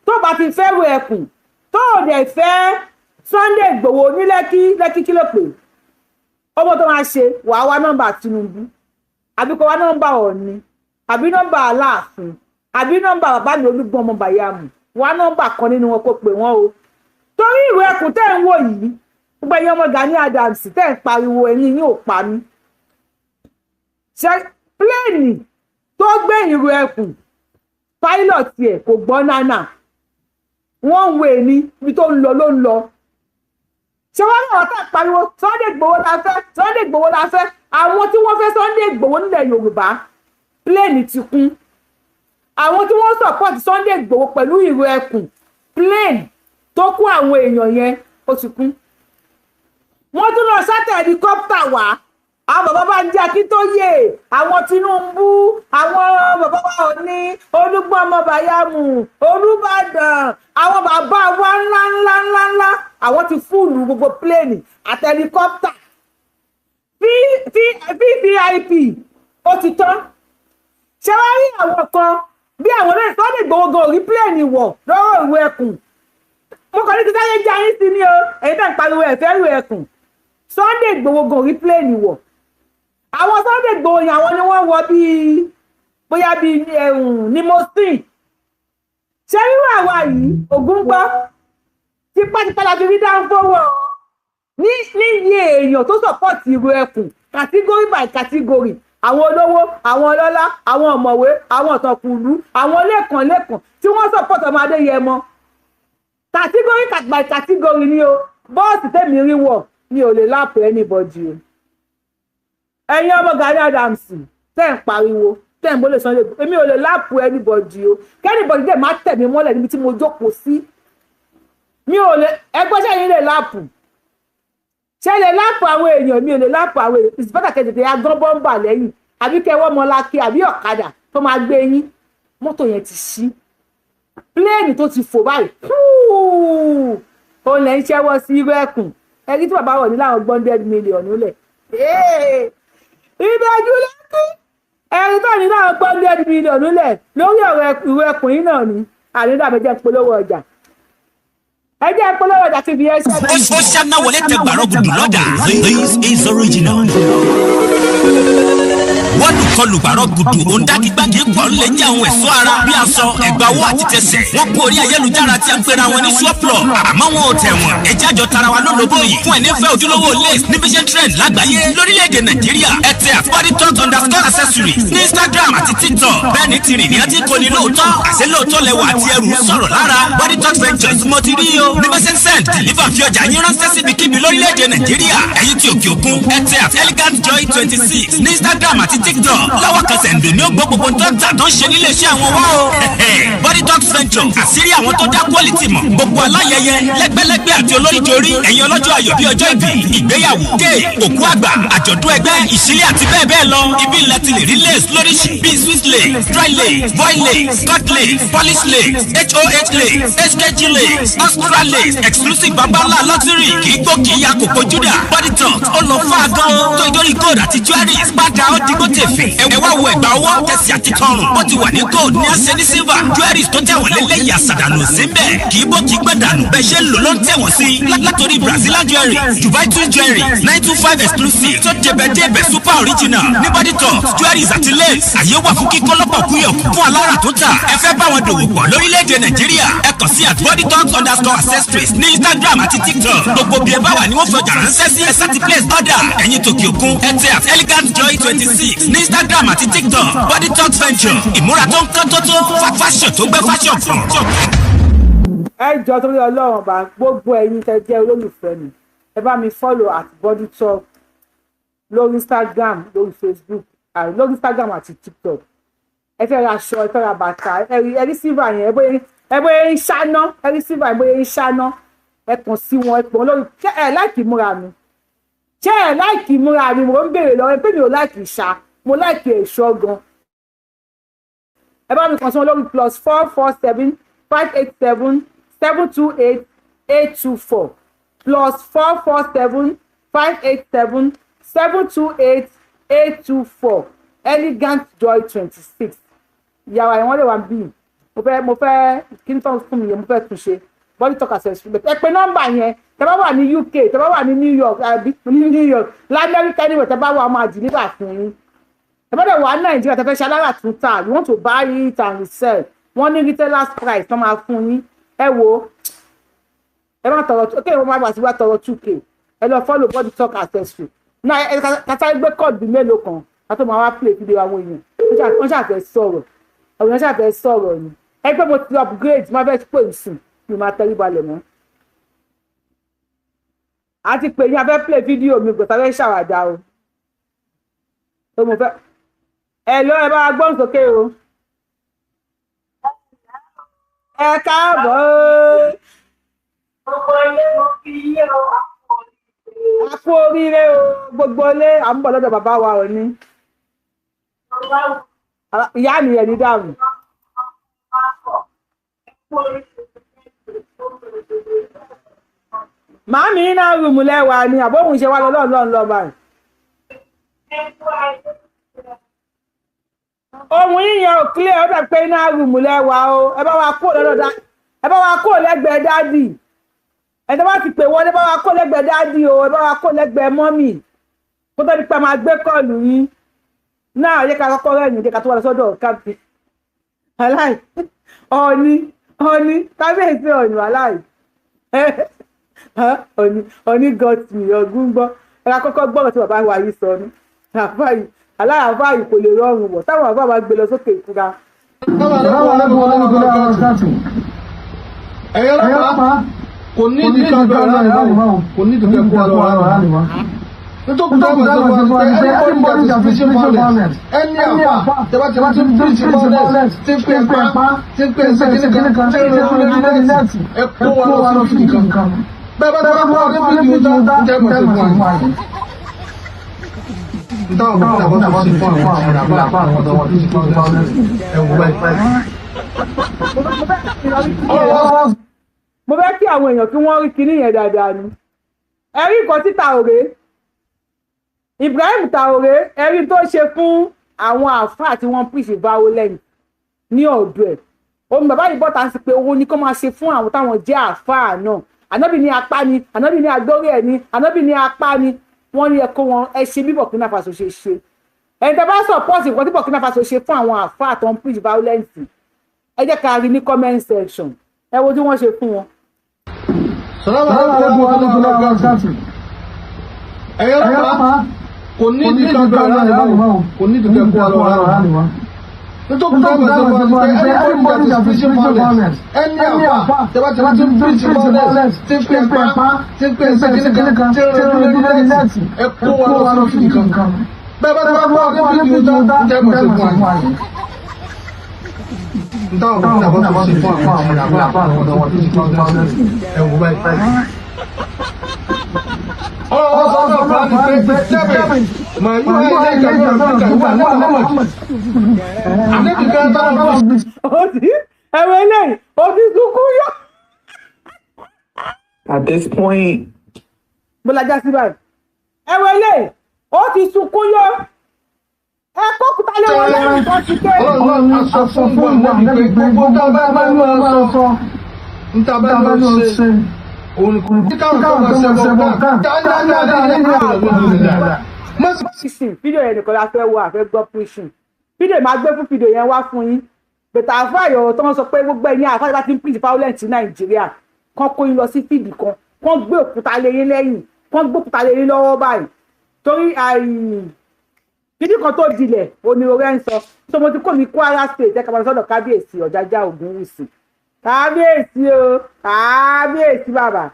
Tó bá ti fẹ́rù ẹkùn, tó ò dẹ̀ fẹ́ Sunday Igboho ní Lẹ́kí, Lẹ́kí kí ló pè ọmọ tó máa ṣe? Wàá wá nọ́mbà Tinubu, àbí kó wá nọ́mbà Ọ̀ọ̀ni, àbí nọ́mbà Aláàfin, àbí nọ́mbà bàbá mi Olúgbọ́n ọmọ Bàyàmù. Wá nọ́mbà kan nínú wọn kó pè wọ́n o. Torí ìwé ẹkùn tẹ́ ń wò yìí, gbogbo ẹ̀yin ọmọ Gani Adams tẹ́ ń pariwo, ẹ̀yin yín ò pa mí. Ṣe plane tó gbé ìrù ẹkùn, pilot ẹ̀ kò gbọ́ nánà, wọ́n ń wé ní ibi tó ń lọ ló ń lọ. Ṣé wọ́n náà tẹ̀ pariwo Sunday Igboho la fẹ́, Sunday Igboho la fẹ́? Àwọn tí wọ́n fẹ́ Sunday Igboho nílẹ̀ Yorùbá, plane ti kún. Àwọn tí wọ́n support Sunday Igboho pẹ̀lú ìrù ẹkùn, plane tó kó àwọn èèyàn yẹn, ó ti kún. Wọ́n tún lọ sátẹ̀ helicopter wá. Àwọn bàbá bá ń jẹ́ Akíntóyè, àwọn Tinubu, àwọn bàbá wa Òní, Olúgbọ́n ọmọ Bàyàmù, Olúbàdàn, àwọn bàbá wa ńlá ńlá ńlá ńlá, àwọn ti full gbogbo plane àti helicopter. VVIP ó ti tán. Ṣé wàá rí àwọn kan bí àwọn olóyè Sunday Igboho gan orí plane wọ̀ lọ́rọ̀ ìwé ẹkùn? Mo kàn ní kí sáyé jẹ́ ayé sí ni o. Ẹ̀yin tá ń pariwo ẹ̀fẹ́ ìwé ẹkùn, Sunday Igboho gan orí plane wọ̀. Àwọn Sunday Igboho yẹn, àwọn ni wọ́n wọ bíi bóyá bíi limousine. Ṣé rírọ àwa yìí, ògún gbọ́, tipátipá la fi rí dáńfó wọ̀ ní iye èèyàn tó support ìrù ẹkùn, category by category, àwọn olówó, àwọn ọlọ́lá, àwọn ọ̀mọ̀wé, àwọn ọ̀tọ̀kùlú, àwọn lẹ́kàn lẹ́kàn tí wọ́n support ọmọ Adéyẹmọ, category by category ni o. Bọ́ọ̀sì tẹ̀mí rí wọ̀, mi ò lè lap anybody o. Ẹ̀yin ọmọ Gani Adams tẹ́ ń pariwo, tẹ́ ń bólè Sunday, èmi ò lè lap anybody o. Kí anybody dẹ̀ má tẹ̀ mí mọ́lẹ̀ níbi tí mo jókòó sí, mi ò lè. Ẹgbẹ́ sẹ́yìn lè lap, ṣe lè lap àwọn èèyàn? Mi ò lè lap àwọn èèyàn. It's better kẹ́ tètè agbọ́n bọ́ǹbà lẹ́yìn, àbí kẹwọ́ mọ́lákẹ́, àbí ọ̀kadà tó máa gbé yín. Mọ́tò yẹn ti ṣí, plane tó ti fò báyìí, òun lẹ́ ń ṣẹ́wọ́ sí irú ẹkùn. Ẹni tí bàbá wọ̀ ní láwọn gbọ́n 100 million nílẹ̀ ìbẹ̀jú lẹ́kí, ẹni tó ní láwọn gbọ́n 100 million nílẹ̀ lórí ọ̀rọ̀ ìrú ẹkùn yìí náà ni. Ànídàbẹ̀ jẹ́ polówó ọjà, ẹ jẹ́ polówó ọjà ti fi ẹsẹ̀. Ó ṣáná wọlé tẹ gbàrọ̀ gùdù lọ́dà. This is original. Wọ́n kọlù gbàrọ̀ gùdù òǹdàkígbàkí pọ̀ ńlẹ̀ jẹ́ àwọn ẹ̀ṣọ́ ara bí aṣọ, ẹ̀gbà owó àti tẹsẹ̀. Wọ́n kó orí ayélujára tí a ń pera wọn ní swaplo, àmọ́ wọn ò tẹ̀ wọ́n. Ẹjẹ́ àjọ tara wa lólobó yìí fún ẹni fẹ́ ojúlówó lace ní vision trend lágbàáyé lórílẹ̀‐èdè Nàìjíríà. Ẹ tẹ @bodytalk_accessories ní Instagram àti TikTok. Bẹ́ẹ̀ ni tìrì ní ẹtí kò ní lóòótọ́, àṣẹ lóòótọ́ lẹwà àti ẹrù sọ̀rọ̀ lára. Body Talk Ventures mo ti rí o. Ní bẹ́sẹ̀ send, deliver, fi ọjà yín ránṣẹ́ síbikíbi lórílẹ̀‐èdè Nàìjíríà. Ẹ̀yin tí òkè òkun, ẹ tẹ @elegantjoy26 ní Instagram àti TikTok. Lọ́wọ́ kan sẹ̀ǹdò ní ó gbọ́ gbogbo tó ń tà tó ń ṣe nílé iṣẹ́ àwọn wá o. Body Talk Ventures, àṣírí àwọn tó dá quality mọ̀. Gbogbo aláyẹyẹ lẹ́gbẹ́lẹ́gbẹ́ àti olóríjorí, ẹ̀yin ọlọ́jọ́ ayọ̀ bíi ọjọ́ ìbí, ìgbéyàwó dé, òkú àgbà, àjọ̀dún ẹgbẹ́, ìṣílẹ̀ àti bẹ́ẹ̀ bẹ́ẹ̀ lọ, ibi ilẹ̀ ti lè rí lace lóríṣi bíi Swiss lace, dry lace, voile lace, cut lace, polish lace, hoh lace, hkg lace, oxford. Natural lace exclusive, babalá luxury, kì í gbó, kì í ya kòkó júdà. Body Talk ó lọ fún agan tó ìdórí gold àti jewelries padà ó digbó tèfè. Ẹ wá wo ẹ̀gbà ọwọ́, tẹ̀sí àti tọrùn. Bó ti wà ní gold ní àṣẹ ní silver. Jewelries tó tẹ̀wọ̀n lélẹ́yìí, àṣàdànù síbẹ̀, kì í bó, kì í gbẹ dànù. Bẹ́ẹ̀ ṣe ń lò ló ń tẹ̀wọ̀n sí. Látòrí Brazilian jewelry, Dubai twin jewelry, 925 exclusive tó débẹ̀débẹ̀, super original ní Body Talk jewelries àti lace. Àyè wà fún kíkọ́ lọ́pọ̀ kúyọ̀ fún alára tó tà. Ẹ fẹ́ bá wọn dòwò pọ̀ lórílẹ̀‐èdè Nàìjíríà, ẹ kàn sí @bodytalk_accessories ní Instagram àti TikTok. Gbogbo bí ẹ bá wà ní wọ́n fọjà ránṣẹ́ sí. Ẹ sá ti place order. Ẹ̀yin tòkè òkun, ẹ tẹ @elegantjoy26 ní Instagram àti TikTok. Body Talk Venture, ìmúra tó ń kán tó tó, fashion tó gbé fashion fún. Ẹ jọ, torí Ọlọ́run bá gbogbo ẹ̀yin tẹ́ jẹ́ olólùfẹ́ mi, ẹ bá mi follow @bodytalk lórí Instagram, lórí Facebook, lórí Instagram àti TikTok. Ẹ fẹ́ ra aṣọ, ẹ fẹ́ ra bàtà, ẹ rí silver yẹn, ẹ bóyá ń ṣáná, ẹ rí silver yẹn bóyá ń ṣáná. Ẹ kàn sí wọn, ẹ pọ̀ lórí. Ṣé ẹ like múra mi? Ṣé ẹ like múra mi? Mo ń béèrè lọ́wọ́ ẹ pé mi ò like ìṣá, mo like èso gan. Ẹ bá mi kàn sí wọn lórí +447 587 728 824, +447 587 728 824. Elegant Joy 26, ìyàwó àyẹ̀wò lè wà bí. Mo fẹ́ kí n tán fún mi yẹn, mo fẹ́ tún ṣe. Body Talk Accessory, ẹ pè nọ́mbà yẹn. Tẹ́ bá wà ní UK, tẹ́ bá wà ní New York, àbí ní New York, lamẹ́ríkà, anywhere tẹ́ bá wà, máa deliver fún yín. Tẹ́ bá dẹ̀ wà ní Nàìjíríà, tẹ́ fẹ́ ṣe alára tún tà, you want to buy it and resell, wọ́n ní retailers price tó máa fún yín. Ẹ wo, ẹ má tọrọ, ok, wọ́n máa wà sí wá tọrọ 2K. Ẹ lọ follow Body Talk Accessory náà. Ẹ kátà gbé kọ́ọ̀dù mélòó kan ká tó máa wá play fídíò. Àwọn èèyàn wọ́n ṣàfẹ́ sọ̀rọ̀, àwọn èèyàn ṣàfẹ́ sọ̀rọ̀ ni. Ẹ pé mo ti upgrade, má fẹ́ pè sùn, mi máa tẹrí balẹ̀ mọ́. A ti pè yín, a fẹ́ play fídíò mi, kò sáré ṣàwàdà o tó mo fẹ́. Ẹ lọ, ẹ bá wa gbọ́n sókè o. Ẹ káàbọ̀ o. Gbogbo ilé, mo fi yé o. A kú oríire o, gbogbo ilé. À ń bọ̀ lọ́dọ̀ bàbá wa òní. Ìyá mi ẹ̀ ní dàrú. Màámi, iná rúùmù lẹ́wà ni àbóhùn ṣe wá lọ lọ́ọ̀ lọ́ọ̀ lọ́ọ̀ báyìí. Ohun yíyan ò clear, ó dà pé iná rúùmù lẹ́wà o. Ẹ bá wa kó lọ́dọ̀ dá, ẹ bá wa kó lẹ́gbẹ̀ẹ́ daddy. Ẹ tó bá ti pè wọlé, bá wa kó lẹ́gbẹ̀ẹ́ daddy o, ẹ bá wa kó lẹ́gbẹ̀ẹ́ mummy kó tó di pé máa gbé call yín náà. Yẹ ká kọ́kọ́ rẹ́yìn jẹ́ ká tó wá lọ sọ́dọ̀ kábíyèsí aláì Ọ̀ọ́ni. Ọ̀ọ́ni, kábíyèsí Ọ̀ọ́ni aláì Ọ̀ọ́ni, Ọ̀ọ́ni got me ọ̀gùn gbọ́. Ẹ ká kọ́kọ́ gbọ́rọ̀ tí bàbá wa yìí sọ ní. Àbá yìí aláàbá yìí kò lè rọrùn wọ̀ táwọn àbá wa gbé lọ sókè ìkura. Ẹ̀yin ọlọ́pàá, kò ní ìdí kan bẹ̀rẹ̀ láàrin wọn, kò ní ìdí kan kó wa lọ láàrin wọn. Nítorí tó kù sọ fún wa pé anybody that is preaching violence, ẹni àpá tẹ́bá tí wọ́n ti preach violence, tí ń pè pa, tí ń pè ṣe kíní kan, tí ń rìn lórí net, ẹ kó wa lọ sí nǹkan. Bẹ́ẹ̀ bá tẹ́wọ́ fún wa ní fídíò tó jẹ́ mọ̀ sí fún wa. Nítawọn kò tí a bá tó ṣe fún àwọn àbá àwọn ọ̀dọ́ wọn tó ṣe fún violence, ẹ wò báyìí. Mo fẹ́ kí àwọn èèyàn kí wọ́n rí kinní yẹn dáadáa ni. Ẹ̀rí nǹkan tí Traoré, Ibrahim Traoré, ẹ̀rí tó ṣe fún àwọn àáfàá tí wọ́n preach violence ní ọ̀dọ̀ ẹ̀. Òun bàbá yìí bọ́ta sí pé owó ní kó máa ṣe fún àwọn táwọn jẹ́ àáfàá náà. Ànábì ní apá ni, ànábì ní agbórí ẹ̀ ni, ànábì ní apá ni. Wọ́n ní ẹ kó wọn, ẹ ṣe bí Burkina Faso ṣe ṣe. Ẹni tẹ́ bá support nǹkan tí Burkina Faso ṣe fún àwọn àáfàá tó ń preach violence, ẹ jẹ́ ká rí ní comment section. Ẹ wo tí wọ́n ṣe fún wọn. Salamu alaikum wa rahmatullahi wa barakatuh. Ẹ̀yin ọlọ́pàá, kò ní ìdí kan bẹ̀rẹ̀ láàrin wọn, kò ní ìdí kan kó wa lọ láàrin wọn. Nítorí tó kù sọ fún wa pé anybody that is preaching violence, ẹni àpá tẹ́bá tí wọ́n ti preach violence, tí ń pè pa, tí ń pè ṣe kíní kan, tí ń rìn lórí net, ẹ kó wa lọ sí nǹkan. Bẹ́ẹ̀ bá tẹ́wọ́ fún wa ní fídíò tó jẹ́ mọ̀ sí fún wa. Nítawọn kò tí a bá tó ṣe fún àwọn àbá àwọn ọ̀dọ́ wọn tó ṣe fún violence, ẹ wò báyìí. Ọ̀rọ̀ sọ fún wa ní pé tẹ́bẹ̀ mà yóò ilé ìgbà ìgbà ìgbà Muhammad. Àdébì kan táwọn Ó ti ẹ̀rọ eléyìí, ó ti sunkún yọ. At this point, Bó la já sí báyìí? Ẹ wọlé, ó ti sunkún yó, ẹ kó kúta lé wọn lẹ́yìn tó ti ké. Ọlọ́run aṣọ fún wa lẹ́bi pé gbogbo tá a bá ní máa sọ, níta bá ní ó ṣe, òun kò ní káwọn tó máa ṣẹbọ ká. Preaching fídíò yẹn nìkan la fẹ́ wo, àfẹ́ gbọ́ preaching fídíò máa gbé fún fídíò yẹn wá fún yín. Bẹ̀tà àfáà ìyọ̀rọ̀ tó ń sọ pé gbogbo ẹ̀yin àfáà bá ti ń preach violence ní Nàìjíríà, kán kó yín lọ sí fídì kan, kán gbé òkúta lé yín lẹ́yìn, kán gbé òkúta lé yín lọ́wọ́ báyìí, torí fídíò kan tó dilẹ̀ òní orí ẹ̀ ń sọ. So mo ti kó mi Kwara State, ẹ̀ka máa sọ́dọ̀ kábíyèsí Ọ̀jájá Ògúnwùsì. Kábíyèsí o, kábíyèsí bàbá.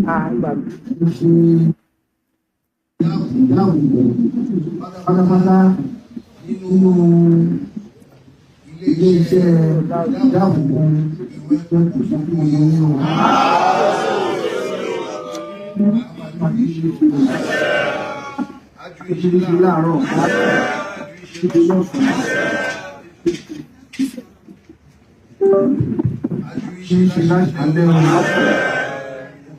Ah, ìgbà mi. Pátápátá nínú ilé-iṣẹ́ ìdáàbòbò ìwé kò sókè ní o. Ṣe láàárọ̀, ṣe lọ́sàn-án, ṣe ṣe láṣálẹ́ o.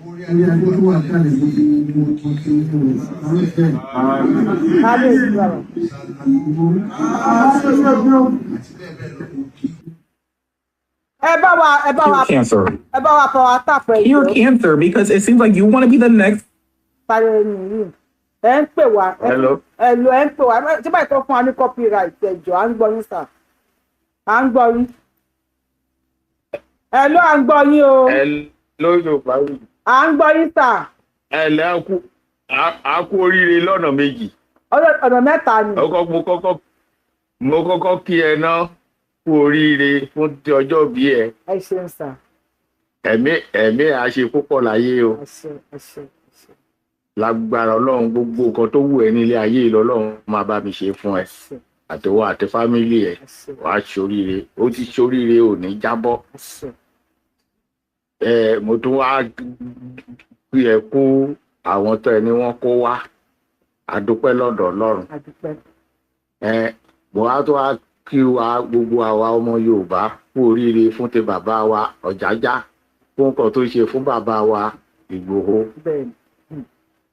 Orí adé tó wà kálẹ̀ gbogbo mo kí o arúfẹ́. Kábíyèsí bàbá. Ẹ bá wa cancer. Ẹ bá wa power tap ẹ Cure jọ̀ọ́. cancer because it seems like you want to be the next Parí ẹni yìí, ẹ ń pè wá. Hello. Ẹ lò, ẹ ń pè wá. Tí báyìí tó fún wa ní copyright, ẹ jọ̀ọ́, à ń gbọ́ yín sà, à ń gbọ́ yín. Ẹ ló, à ń gbọ́ yín o. Hello, Yorùbá wù. À ń gbọ́ yín sà. Ẹ lẹ́, a kú oríire lọ́nà méjì. Ọ̀nà mẹ́ta ni. Ọkọ mo kọ́kọ́ kí ẹ ná kú oríire fún ti ọjọ́ bí ẹ. Ẹ ṣeun sà. Ẹ̀mí á ṣe púpọ̀ láyé o. Ẹ ṣeun, ẹ ṣeun, ẹ ṣeun. Lágbára Ọlọ́run, gbogbo nǹkan tó wù ẹ́ nílé ayé yìí lọ́lọ́run máa bá mi ṣe fún ẹ. Ṣeun. Àtiwọ́ àti family ẹ, Ẹ ṣeun. Wàá ṣoríire. Ó ti ṣoríire, ò ní jábọ́. Ẹ ṣeun. Ẹ mo tún wá kí ẹ kú àwọn tó ẹni wọ́n kó wá. A dúpẹ́ lọ́dọ̀ Ọlọ́run. Àdúpẹ́. Ẹ mo wá tó wá kí wa, gbogbo àwa ọmọ Yorùbá, kú oríire fún ti bàbá wa Ọ̀jájá, fún nǹkan tó ṣe fún bàbá wa Ìgbòho. Bẹ́ẹ̀ni.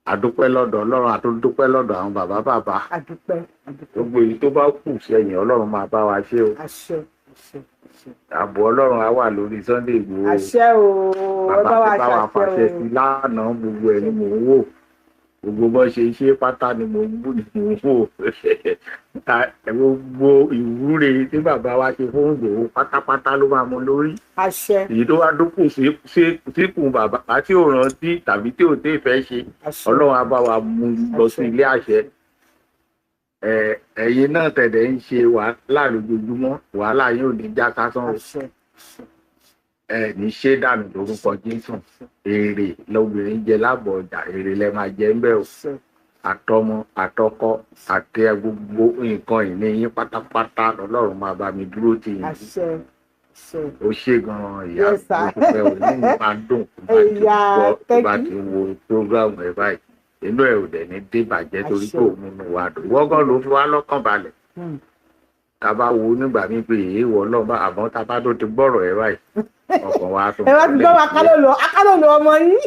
Àdúpẹ́ lọ́dọ̀ Ọlọ́run, àtúndúpẹ́ lọ́dọ̀ àwọn bàbá bàbá. Àdúpẹ́, àdúpẹ́. Gbogbo èyí tó bá kù sẹ́yìn, Ọlọ́run máa bá wa ṣe o. Àṣẹ, àṣẹ, àṣẹ. Ààbò Ọlọ́run á wà lórí Sunday Ìgbòho. Àṣẹ o, ẹ Bàbá bá wa ti bá wa ṣàṣẹ fàṣẹ o. sí lánàá, gbogbo ẹ̀ ni mò ń wò, gbogbo bó ṣe ṣe pátá ni mò ń bú ni mò ń wò. Gbogbo ìwúre tí bàbá wa ṣe fún Ìgbòho pátápátá ló máa mọ lórí. Àṣẹ. Èyí tó wá dúkù síkùn bàbá tí ò rántí tàbí tí ò tẹ́ fẹ́ ṣe, Àṣẹ. Ọlọ́run á bá wa mú lọ sí ilé àṣẹ. Ẹ̀yin náà tẹ̀lé ń ṣe wàhálà lójoojúmọ́, wàhálà yóò ní já sásán o. Àṣẹ. Ẹ ní ṣe dànù lórúkọ Jésù. Èrè lobìnrin jẹ lábọ̀ ọjà, èrè lẹ máa jẹ ń bẹ o. Àṣẹ. Àtọmọ, àtọkọ àti gbogbo nǹkan ìní yín pátápátá lọ́lọ́run máa bá mi dúró tì yín. Àṣẹ, àṣẹ. Ó ṣe gan-an, ìyá. Yes, sir. Mo dúpẹ́ o, inú mi máa ń dùn tó bá ti Ẹ̀yà, gbọ́, tó thank bá you. ti wo program ẹ báyìí, inú ẹ ò dẹ̀ ní dé bàjẹ́ torí Àṣẹ. pé òun múnú wa dùn wọ́gán ló fi wá lọ́kàn balẹ̀. Tá a bá wo nígbà míì pé èyí wọ Ọlọ́run bá, àmọ́ tá a bá tó ti gbọ́rọ̀ ẹ báyìí, ọkàn wa tún Ẹ wá ti gbọ́ akálòlò, akálòlò ọmọ yín.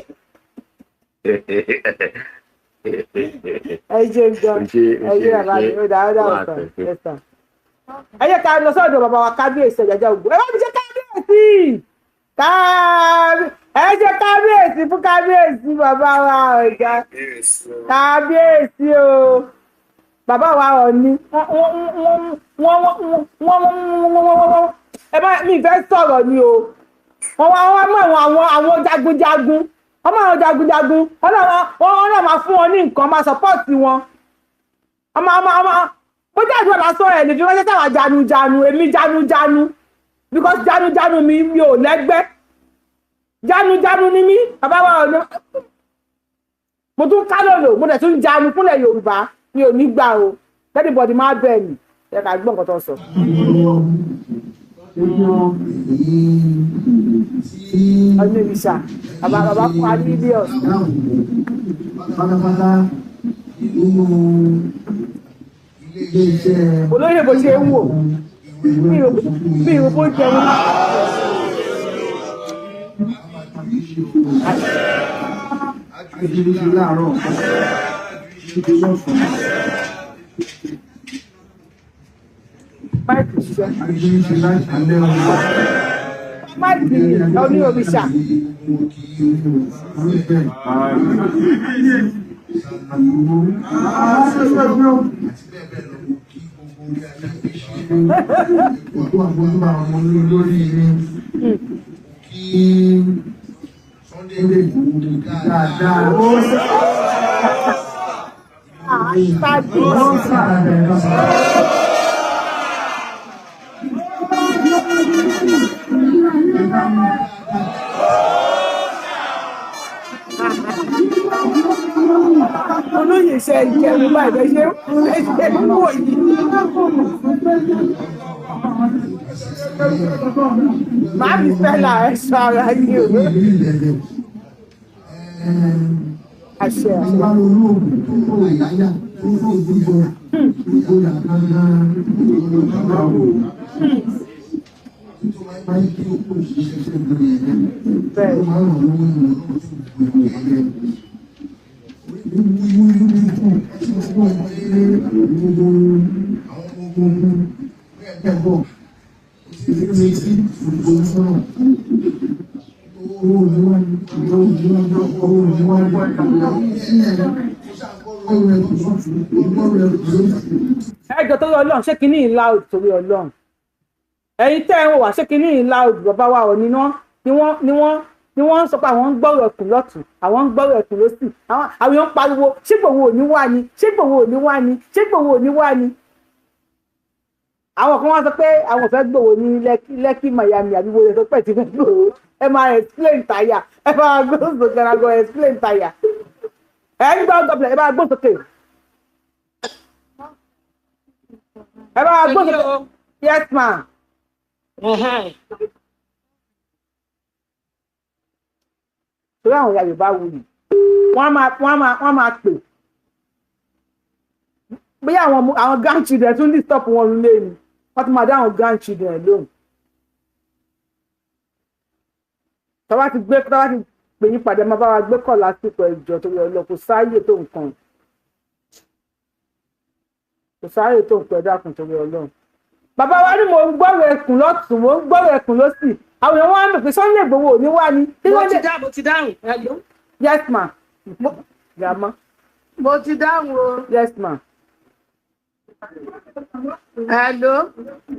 Ẹ ṣe gan. Ṣe. Ẹ ṣe bàbá mi, ó dà, ó dà, Wà á ọ̀sán tẹ̀sí. Yes, sir. Ẹ jẹ́ ká lọ sọ́dọ̀ bàbá wa kábíyèsí Ọ̀jájá Ògún. Ẹ bá mi ṣe kábíyèsí, ẹ ṣe kábíyèsí fún kábíyèsí bàbá wa ọ̀já. Kábíyèsí o, bàbá wa Ọ̀ọ̀ni. Wọ́n ẹ bá mi fẹ́ sọ̀rọ̀ ni o. Wọ́n wá, wọ́n mú àwọn jagunjagun, wọ́n mú àwọn jagunjagun, wọ́n náà máa fún wọn ní nǹkan, máa support wọn. Ọmọ bó jẹ́ àdúrà lásán ẹ̀ lè fi ránṣẹ́ sáwà janujanu. Èmi janujanu because janujanu mi ò lẹ́gbẹ́, janujanu ni mí. Bàbá wa ọ̀nà, mo tún kálòlò, mo dẹ̀ tún janu fúnlẹ̀ Yorùbá, mi ò ní gbà o. Anybody máa bẹ̀ mí, ẹ kà gbọ́ nǹkan tó ń sọ. Ọdún ìbísà, bàbá fún wa ní mílíọ̀nù. Pátápátá nínú ilé-iṣẹ́ Olóyè bó ṣe ń wò. Mi ò bó jẹun. Máìkì ṣiṣẹ́. Máìkì oní òrìṣà. Olóyè ṣe ìjẹun báyìí ṣe ṣe ń wò yìí. Màámi Stella ẹ sọ ara yìí o. Àṣẹ àṣẹ. Bẹ́ẹ̀. Ẹ jọ̀ọ́ torí Ọlọ́run, ṣé kinní yìí loud? Torí Ọlọ́run, ẹ̀yin tẹ́ ẹ ń wò wá, ṣé kinní yìí loud? Bàbá wa ò ní ni wọ́n ń sọ pé àwọn ń gbọ́rọ̀ ẹkùn lọ́tún, àwọn ń gbọ́rọ̀ ẹkùn lọ́sì, àwọn èèyàn ń pariwo, ṣé Ìgbòho ò ní wá ni? Ṣé Ìgbòho ò ní wá ni? Ṣé Ìgbòho ò ní wá ni? Àwọn kan wá sọ pé àwọn ò fẹ́ Ìgbòho ní Lẹ́kì Miami àbí wo sọ pé ti fẹ́ Ìgbòho. Ẹ máa explain tire, ẹ máa gbóhùn sókè, ẹ máa gbọ́ explain tire. Ẹ ń gbọ́ gọ́bìlẹ̀, ẹ máa gbóhùn sókè. Ẹ máa gbóhùn sókè. Yes ma. Torí àwọn ìyá Yorùbá wuyì, wọ́n máa pè bóyá àwọn grandchildren tún ní stop wọn lé ni, wọ́n tún máa dá àwọn grandchildren lóhùn. Tọ́wá ti gbé, tọ́wá ti pè yín padà, máa bá wa gbé kọ̀ lásìkò. Ẹ̀jọ̀ torí ọlọ́, kò sáàyè tó nǹkan, kò sáàyè tó nǹkan, ẹ dákun torí Ọlọ́run. Bàbá wa ní mò ń gbọ́rọ̀ ẹkùn lọ́tún, mò ń gbọ́rọ̀ ẹkùn lọ́sì, àwọn èèyàn wá ń pè Sunday Igboho ò ní wá ni. Mo ti dáhùn. Hello. Yes ma. Grandma. Mo ti dáhùn o. Yes ma. Hello.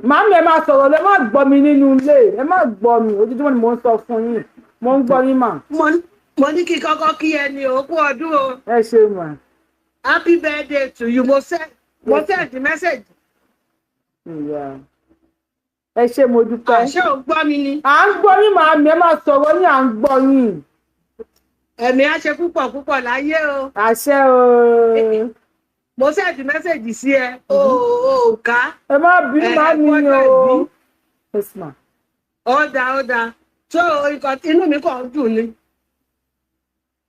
Màámi, ẹ máa sọ̀rọ̀ lọ, ẹ má gbọ́ mi nínú ilé, ẹ má gbọ́ mi, ojoojúmọ́ ni mò ń sọ fún yín, mò ń gbọ́ yín mà. Mo ní kí kọ́kọ́ kí ẹni òkú ọdún o. Ẹ ṣe mà. Happy birthday to you. Mo send the message. Yeah. Ẹ ṣé, mo dúpẹ́. Àṣé ò gbọ́ mi ni. À ń gbọ́ yín màámi, ẹ máa sọ̀rọ̀ yín, à ń gbọ́ yín. Ẹ̀mí á ṣe púpọ̀ púpọ̀ láyé o. Àṣẹ o. Mo send message sí ẹ, o ò ká. Ẹ má bínú màámi o. Yes ma. Ó dáa, ó dáa. Tó inú mi kàn ń dùn ni.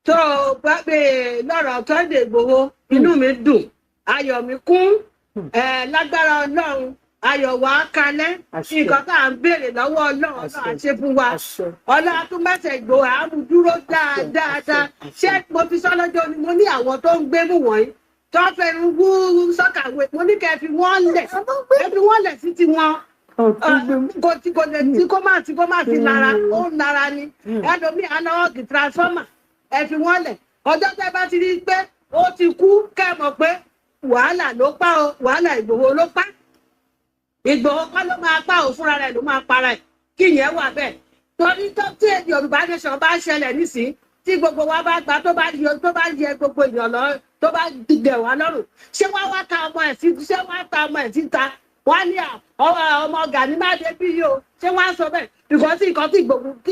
Tó bá pè lọ́rọ̀ Sunday Igboho, inú mi dùn, ayọ̀ mi kún, lágbára Ọlọ́run, ayọ̀ wa kalẹ̀. Nǹkan tá à ń béèrè lọ́wọ́ Ọlọ́run, Ọlọ́run á ṣe fún wa. Ọlọ́run tún mẹ́sẹ̀ Ìgbòho à ń dúró dáadáa. Ṣé mo fi sọ lọ́jọ́ ni mo ní àwọn tó ń gbé mú wọ̀nyí tó fẹ́ ń wú sọ́kàwé, mo ní kẹ́ fi wọ́n lẹ̀, ẹ fi wọ́n lẹ̀ sí tiwọn. Kò tí kò lè tí kò má tí kò má ti lára, ó ń lára ni ẹlòmíì anáwọ́gì transformer, ẹ fi wọ́n lẹ̀. Ọjọ́ tẹ́ bá ti rí pé ó ti kú, kẹ́ mọ̀ pé wàhálà ló pa o, wàhálà Ìgbòho ló pa. Ìgbòho kọ́ ló máa pa òun, fúnra rẹ̀ ló máa para ẹ̀, kí ìyẹn wà bẹ́ẹ̀. Torí tó tí Yorùbá nation bá ṣẹlẹ̀ nísìnyí, tí gbogbo wa bá gbà, tó bá yẹ, tó bá yẹ gbogbo èèyàn lọ, tó bá dẹ̀ wá lọ́rùn, ṣé wá wá ta ọmọ ẹ̀ sí, ṣé wá ta ọmọ ẹ̀ síta, wá ní ọmọ Gani má dé bí yìí o, ṣé wá sọ bẹ́ẹ̀? Because nǹkan tí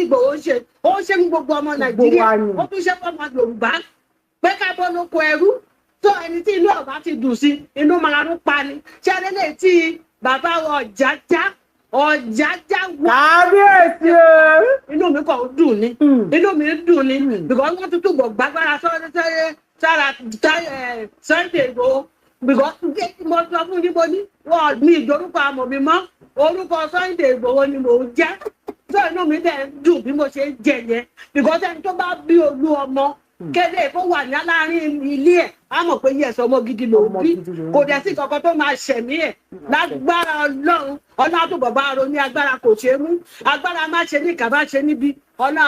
Ìgbòho ń ṣe, ó ń ṣe fún gbogbo ọmọ Nàìjíríà, ó tún ṣe fún ọmọ Yorùbá, pé ká bọ́ lóko ẹrú. Tó ẹni tí inú ọba ti dùn sí, inú máa ń pa ni. Ṣé ẹni lè tí bàbá Ọ̀jájá Ọ̀jájá wà. Kábíyèsí o. Inú mi kàn ń dùn ni, inú mi ń dùn ni, because wọ́n tún túbọ̀ gbàgbára sára Sunday Igboho. Because mo sọ fún yín, mo ní wọn mi ìdórúkọ àmọ̀ mi mọ́, orúkọ Sunday Ìgbòho ni mò ń jẹ́. Tó inú mi dẹ̀ ń dùn bí mo ṣe ń jẹ yẹn, because ẹni tó bá bí olú ọmọ kéde kó wà ní láàrin ilé ẹ̀, á mọ̀ pé yẹ̀sọ̀ ọmọ gidi ló Ọmọ bí. gidi lòún Kò bí. dẹ̀ sí kankan tó máa ṣẹ̀mí ẹ̀ lágbára Ọlọ́run. Ọlọ́run tó bàbá ro ní agbára kò ṣeé mú, agbára má ṣe ní kàbá ṣe níbi, Ọlọ́run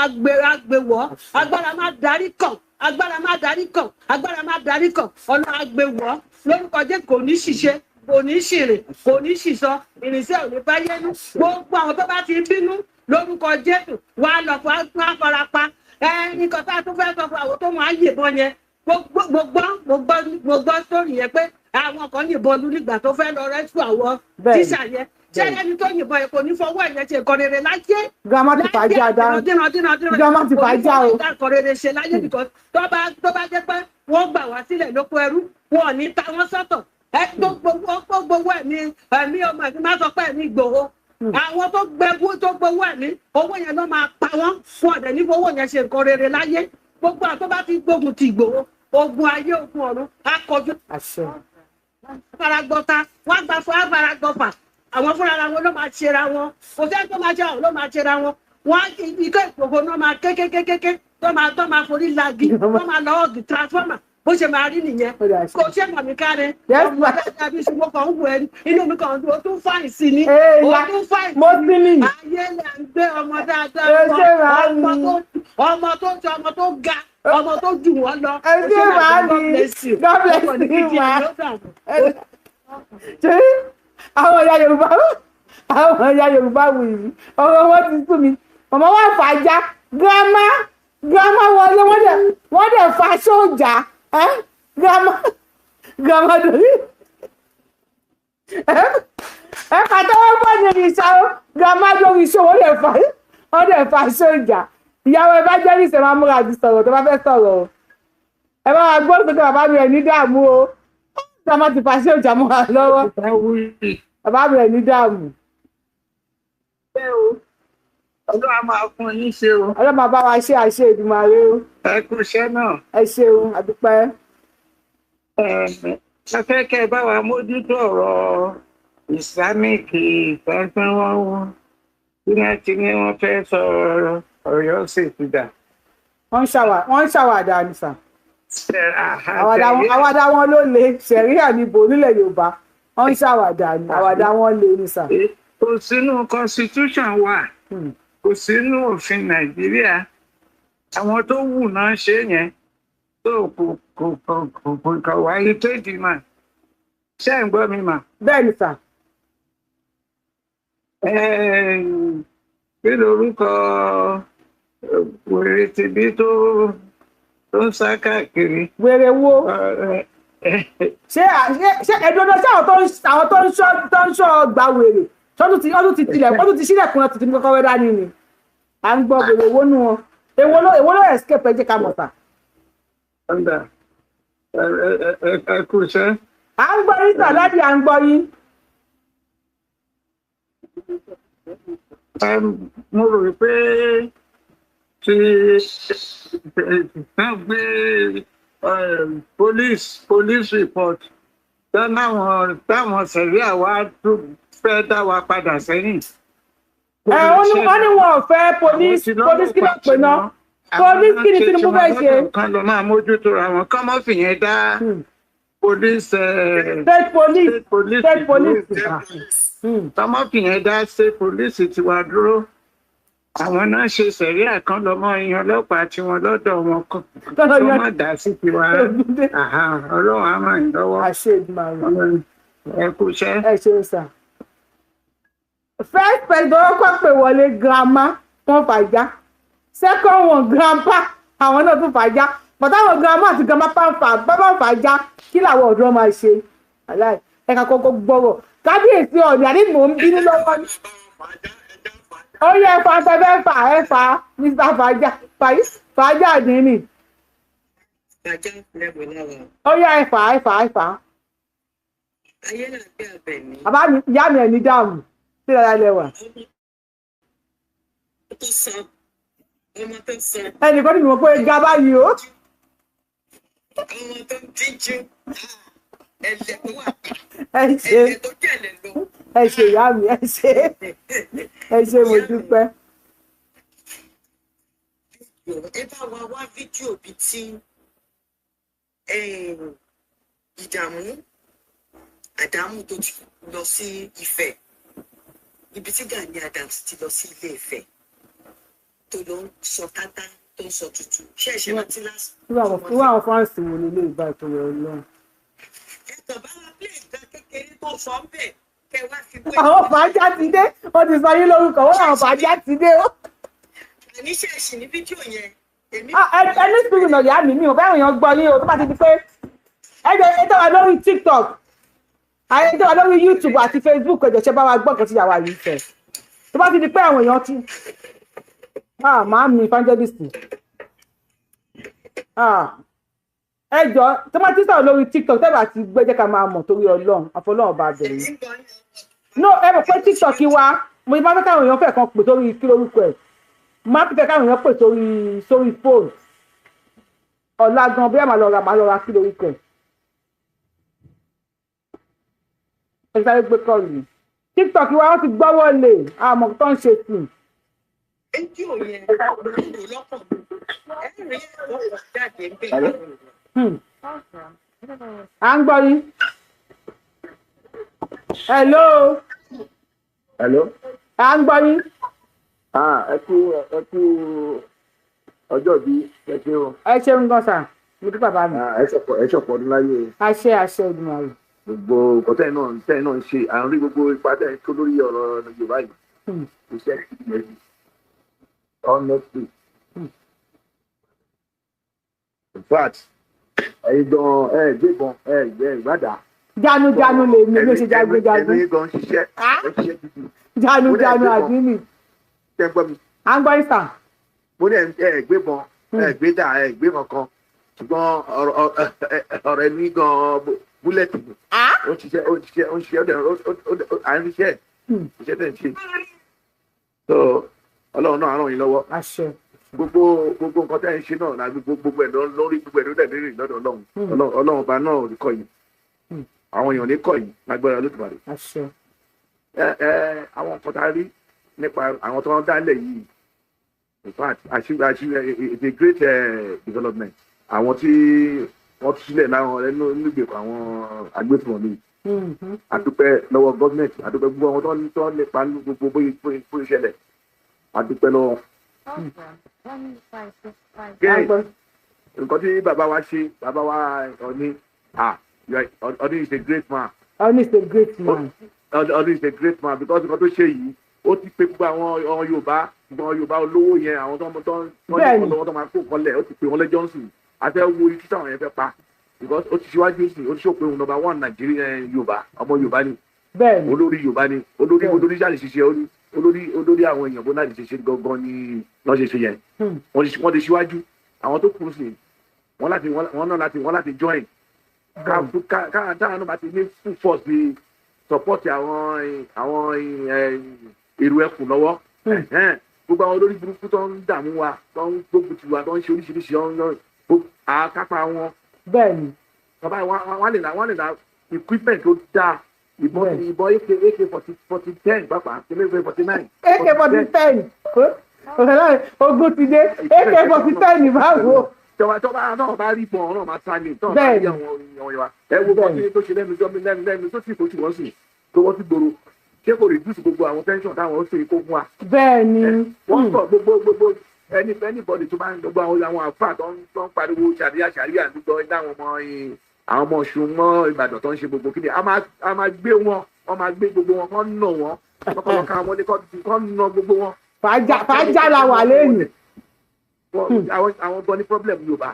agbèrò agbára má darí kàn, agbára má darí kàn, agbára má darí kàn, Ọlọ́run agbèwọ́ lórúkọ Jésù. Kò ní ṣiṣẹ́, kò ní ṣìrìn, kò ní ṣìṣọ, ìrìnsẹ̀ ò ní báyé nú. Gbogbo àwọn tó bá ti ń bínú lórúkọ Jésù, wàá lọ fún wa farapa. Ẹ nǹkan tá a tún fẹ́ sọ fún àwọn tó máa ń yìnbọn yẹn, mo gbọ́ sórí yẹn pé àwọn kan yìnbọn lu nígbà tó fẹ́ lọ rescue àwọn tíṣà yẹn. Ṣé ẹni tó yìnbọn yẹn kò ní fọwọ́ ẹ̀yẹn ṣe nǹkan rere láyé? Grandma ti fàájà dá. Grandma ti fàájà o. Nǹkan rere ṣe láyé, because tó bá jẹ́ pé wọ́n gbà wá sílẹ̀ lóko ẹrú, wọn ò ní ta wọ́n sọ́tọ̀. Ẹ tó gbowó ẹ̀mí ọmọ ẹ̀mí má sọ pé ẹ̀mí Ìgbòho, àwọn tó gbẹbú tó gbowó ẹ̀mí owó yẹn ló máa pa wọ́n. Wọn ò dẹ̀ ní fowó yẹn ṣe nǹkan rere láyé. Gbogbo àwọn tó bá ti gbógun ti Ìgbòho, ogun ayé, ogun ọ̀run á kọjú Àṣẹ. faragbọ́ta, wọ́n gba fún afaragbọ́fà. Àwọn fúnra wọn ló máa ṣera wọn, kò sẹ́ni tó máa ṣe, àwọn ló máa ṣera wọn. Wọ́n ikọ́ Ìgbòho náà máa kékékékéké tó máa forí lagi, tó máa lọ́wọ́ gì transformer. Bó ṣe máa rí nìyẹn. Kò ṣe mọ̀ mí káre ọmọ dáadáa bí ṣe mo kàn ń wù ẹ́, inú mi kàn ń dùn. Ó tún fine sí ni, ó tún fine Mo sí ni. sí ni. Ayé lẹ̀ ń gbé ọmọ dáadáa. Ẹ ṣé, màámi. Ọmọ tó ṣe, ọmọ tó ga, ọmọ tó jù wọ́n lọ. Ẹ ṣé, màámi. God bless you, ma. Ṣé àwọn ìyá Yorùbá wù yìí, ọ̀rọ̀ wọn ti sú mi. Màmá wa fàájà, grandma wọlé, wọ́n dẹ̀ fa sójà ẹ́. Grandma lórí ẹ pàtẹ́wọ́ bọ́ ní ìṣá o. Grandma lórí iṣẹ́, wọ́n dẹ̀ fa sójà. Ìyàwó evangelist, ẹ máa múra àti sọ̀rọ̀ tó bá fẹ́ sọ̀rọ̀ o. Ẹ bá wa gbọ́ sókè. Bàbá mi, ẹ̀ ní dààmú o. Grandma ti fa sójà mọ́ wa lọ́wọ́. Bàbá mi, ẹ̀ ní dààmú. Ọlọ́run á máa fún yín ṣe o. Ọlọ́run máa bá wa ṣe, àṣẹ Èdùmàrè o. Ẹ kú iṣẹ́ náà. Ẹ ṣeun, àdúpẹ́. Ẹ fẹ́ kẹ́ ẹ bá wa mójútó ọ̀rọ̀ Islamic ìfẹ́fẹ́ wọn tí wọ́n ti ní wọ́n fẹ́ sọ Ọ̀yọ́ State dà. Wọ́n ń ṣàwàdà ní sà. Àwàdà wọn ló le. Ṣẹ̀ríà níbo nílẹ̀ Yorùbá? Wọ́n ń ṣàwàdà ní, àwàdà wọn le ní sà. Kò sínú constitution wa, kò sínú òfin Nàìjíríà. Àwọn tó wù náà ṣe yẹn tó kò wáyé tó di mà. Ṣé ẹ̀ ń gbọ́ mi mà? Bẹ́ẹ̀ ni sà. Kí lorúkọ wèrè tìbí tó ń sá káàkiri? Wèrè wo? Ṣé ẹ̀dọ́dọ́, ṣé àwọn tó ń ṣọ́ ọgbà wèrè ṣọ́dún ti tilẹ̀, wọ́n tún ti sílẹ̀kùn ọtún ti mú kọ́kọ́rọ́ dání ni? À ń gbọ́ wèrè wo nù wọn? Èwo ló escape? Ẹ jẹ́ ká mọ̀ sà. Ẹ kú iṣẹ́. À ń gbọ́ yín sà, daddy, à ń gbọ́ yín. Mo rò pé tí wọ́n gbé police report táwọn sẹ̀ríà wa tún fẹ́ dá wa padà sẹ́yìn. Ẹ ó ní wọ́n ní wọn ò fẹ́ police. Kí ló pè náà? Police kí ni Tinubu fẹ́ ṣe? Kan lọ máa mójútó ra wọn, kọ́ mọ́ fìyẹn dá police. State police, state police. Tọmọ fìyẹn dá state police tiwa dúró. Àwọn náà ṣe sẹ̀ríà kan lọ mọ́ iyan ọlọ́pàá tiwọn lọ́dọ̀ wọn kan tó má dá sí tiwa. Ọlọ́run á ràn yín lọ́wọ́. Àṣẹ Èdùmàrè. Ẹ kú iṣẹ́. Ẹ ṣeun sà. First person tó kọ́kọ́ pè wọlé, grandma, wọ́n fàájà. Second one, grandpa, àwọn náà tún fàájà. Bàtà àwọn grandma àti grandma bá ń fà bá ń fàájà, kí làwọn ọ̀dọ́ máa ṣe? Aláì ẹ̀ka kọ́kọ́ gbọ́rọ̀ kábíyèsí ọ̀nì àní mò ń bínú lọ́wọ́ ni. Ó yẹ ẹ̀fà fẹ́fẹ́ fà ẹ̀ fà, Mr Fàájà fàájà àdínì. Ó yẹ ẹ̀fà ẹ̀fà ẹ̀fà. Bàbá mi, ìyá mi, ẹ̀ ní dààmú sí dáadáa lẹ́wà. Ẹnìkan ní mi mọ̀ pé ga báyìí o. Ẹlẹ tó wà pa. Ẹ ṣe. Ẹlẹ tó jẹ̀lẹ̀ lọ. Ẹ ṣe ìyá mi, ẹ ṣe, ẹ ṣe, mo dúpẹ́. Ẹ bá wa wá fídíò bíi tí ìdààmú àdámù tó ti lọ sí Ifẹ̀, ibi tí Gani Adams ti lọ sí Ilé Ifẹ̀ tó lọ ń sọ tátá, tó ń sọ tútù ṣẹ̀ṣẹ̀ rántí lásìkò. Irú àwọn fáǹsì wo lè bá ìtòwé Ọlọ́run. Ẹ kàn bá wa play nǹkan kékeré tó sọ ń bẹ̀ kẹ wá fi wé. Àwọn fàájà ti dé, wọ́n ti sọ yín lórúkọ wọ́n, àwọn fàájà ti dé o. Àní ṣẹ̀ṣì ní fídíò yẹn. Èmi Ah, ẹ ní sùúrù náà ìyá mi, mi ò fẹ́ràn èèyàn gbọ́ yín o. Tó bá ti di pé ẹ jẹ́ ẹ tó wà lórí TikTok, àyè tó wà lórí YouTube àti Facebook, ẹ jọ̀ọ́ ṣe bá wa gbọ́ nǹkan tí ìyàwó yìí fẹ́. Tó bá ti di pé àwọn èèyàn ti, ah, màá mi evangelist, ah, ẹ jọ, tó bá ti sọ̀rọ̀ lórí TikTok, tẹ́ bá ti gbé, jẹ́ ká máa mọ̀ torí Ọlọ́run, àfọlọ́run bá bẹ̀rẹ̀. No, ẹ mọ̀ pé TikTok wa, mo ti máa fẹ́ káwọn èèyàn fẹ́ kan pè sórí kí lórúkọ ẹ̀, máa fẹ́ káwọn èèyàn pè sórí fóònù. Ọ̀la gan bóyá màá lọ ra kí lórúkọ ẹ̀. Ẹ sáré gbé kọ́ọ̀lù yìí. TikTok wa, wọ́n ti gbọ́wọ́ lè àmọ́ tó ń ṣe sí. Fídíò yẹn ló lọ́kàn mi, ẹ rí ẹ̀kọ́ kan jáde ń bẹ̀. À ń gbọ́ yín. Hello. Hello. À ń gbọ́ yín. Ah, ẹ kú ọjọ́ bí, ẹ ṣé o. Ẹ ṣeun gan sà, mo dúpẹ́ bàbá mi. Ah, ẹ ṣọ̀pọ̀ ọdún láyé o. Àṣẹ, àṣẹ Èdùmàrè. Gbogbo nǹkan tẹ́yìn náà ń ṣe, à ń rí gbogbo ipa tẹ́yìn tó lórí ọ̀rọ̀ Yorùbá yìí. Iṣẹ́ ìgbẹ́ honestly. In fact, ẹ̀yin gan ẹ gbébọn ẹ gbẹ ìgbàdà. Jánu-jánu lèmi ló ṣe jagunjagun. Ẹ̀yin gan ṣiṣẹ́, ẹ ṣiṣẹ́ gidi. Jánu-jánu àdínì. Ṣé ń gbọ́ mi? À ń gbọ́ yín sà. Mo ní ẹ gbébọn, ẹ gbé dà, ẹ gbé kankan, ṣùgbọ́n ọ̀rọ̀ ẹni gan bullet ni. Ó ń ṣiṣẹ́, ó ń ṣiṣẹ́, ó ń ṣiṣẹ́, ó dẹ̀ ó à ń ríṣẹ́ iṣẹ́ tẹ̀ ń ṣe. So Ọlọ́run náà á ràn yín lọ́wọ́. Àṣẹ. Gbogbo nǹkan tẹ́ ń ṣe náà láti gbogbo ẹ̀ lórí gbogbo ẹ̀ ló dẹ̀ lórí lọ́dọ̀ Ọlọ́run. Ọlọ́run ọba náà ò ní kọ̀ yín, àwọn èèyàn ò ní kọ̀ yín lágbára Olódùmarè. Àṣẹ. Ẹ àwọn nǹkan tá a rí nípa àwọn tó ń dálẹ̀ yìí, in fact, achieve it's a great development. Àwọn tí wọ́n tú sílẹ̀ láwọn ẹnu nígbèkùn àwọn agbésùnmọ̀mí, a dúpẹ́ lọ́wọ́ gọ́ọ̀mẹ̀ntì, a dúpẹ́ gbogbo àwọn tó ń nípa ní gbogbo bóyá ṣẹlẹ̀, a dúpẹ́ lọ́wọ́. Gẹ́ẹ̀ nǹkan tí bàbá wa ṣe, bàbá wa Ọọ̀ni, ah, Ọọ̀ni is a great man. Ọọ̀ni is a great man. Ọọ̀ni is a great man because nǹkan tó ṣe yìí, ó ti pe gbogbo àwọn ọmọ Yorùbá, gbogbo àwọn Yorùbá olówó yẹn, àwọn tó ń ní nǹkan lọ́wọ́ tó máa kó nǹkan lẹ̀, ó ti pè wọ́n lẹ́jọ́ ń sìn àti ẹ wo ikú táwọn yẹn fẹ́ pa, because ó ti ṣíwájú sìn, ó ti ṣòpin òun number one Nàìjíríà Yorùbá, ọmọ Yorùbá ni, olórí Yorùbá ni, olórí ṣáà lè ṣiṣẹ́ olórí àwọn èèyàn bó náà lè ṣe gangan ni wọ́n ṣe ṣe yẹn. Wọ́n ti ṣíwájú àwọn tó kù sí wọ́n náà láti wọ́n láti join ká ká táwọn náà bá ti ní full force bí support àwọn èrò ẹkùn lọ́wọ́. Gbogbo àwọn olórí burúkú tó ń dààmú wa, tó ń gbógun tiwa, tó ń ṣe oríṣiríṣi àkápá wọn. Bẹ́ẹ̀ni. Bàbá wọn lè ra equipment tó dáa, ìbọn AK 40 40 10 pàápàá AK 49. AK 40 10, ogun ti dé, AK 40 10 báwo. Tọ́ba náà bá rí ìbọn náà máa sá ni tọ́ba bá rí àwọn èèyàn wa. Ẹ wo bọ́ tó ṣe lẹ́nu lẹ́nu lẹ́nu tó sì fojú wọ́n sì tó wọ́n ti gbòòrò, ṣé kò reduce gbogbo àwọn tension táwọn ó ṣe kó fún wa? Bẹ́ẹ̀ni. Wọ́n sọ gbogbo anybody tó bá ń gbogbo àwọn àfáà tó ń pariwo sàríà sàríà gbogbo ẹ̀ dáwọn ọmọ àwọn ọmọ Ọ̀ṣun mọ́ Ìbàdàn tó ń ṣe gbogbo kí ni, a máa gbé wọn, wọ́n máa gbé gbogbo wọn, kọ́ nà wọ́n kọ́kọ́ wọn ní kọ́ nà gbogbo wọn. Fàájà la wà lẹ́yìn. Àwọn gan ní problem Yorùbá.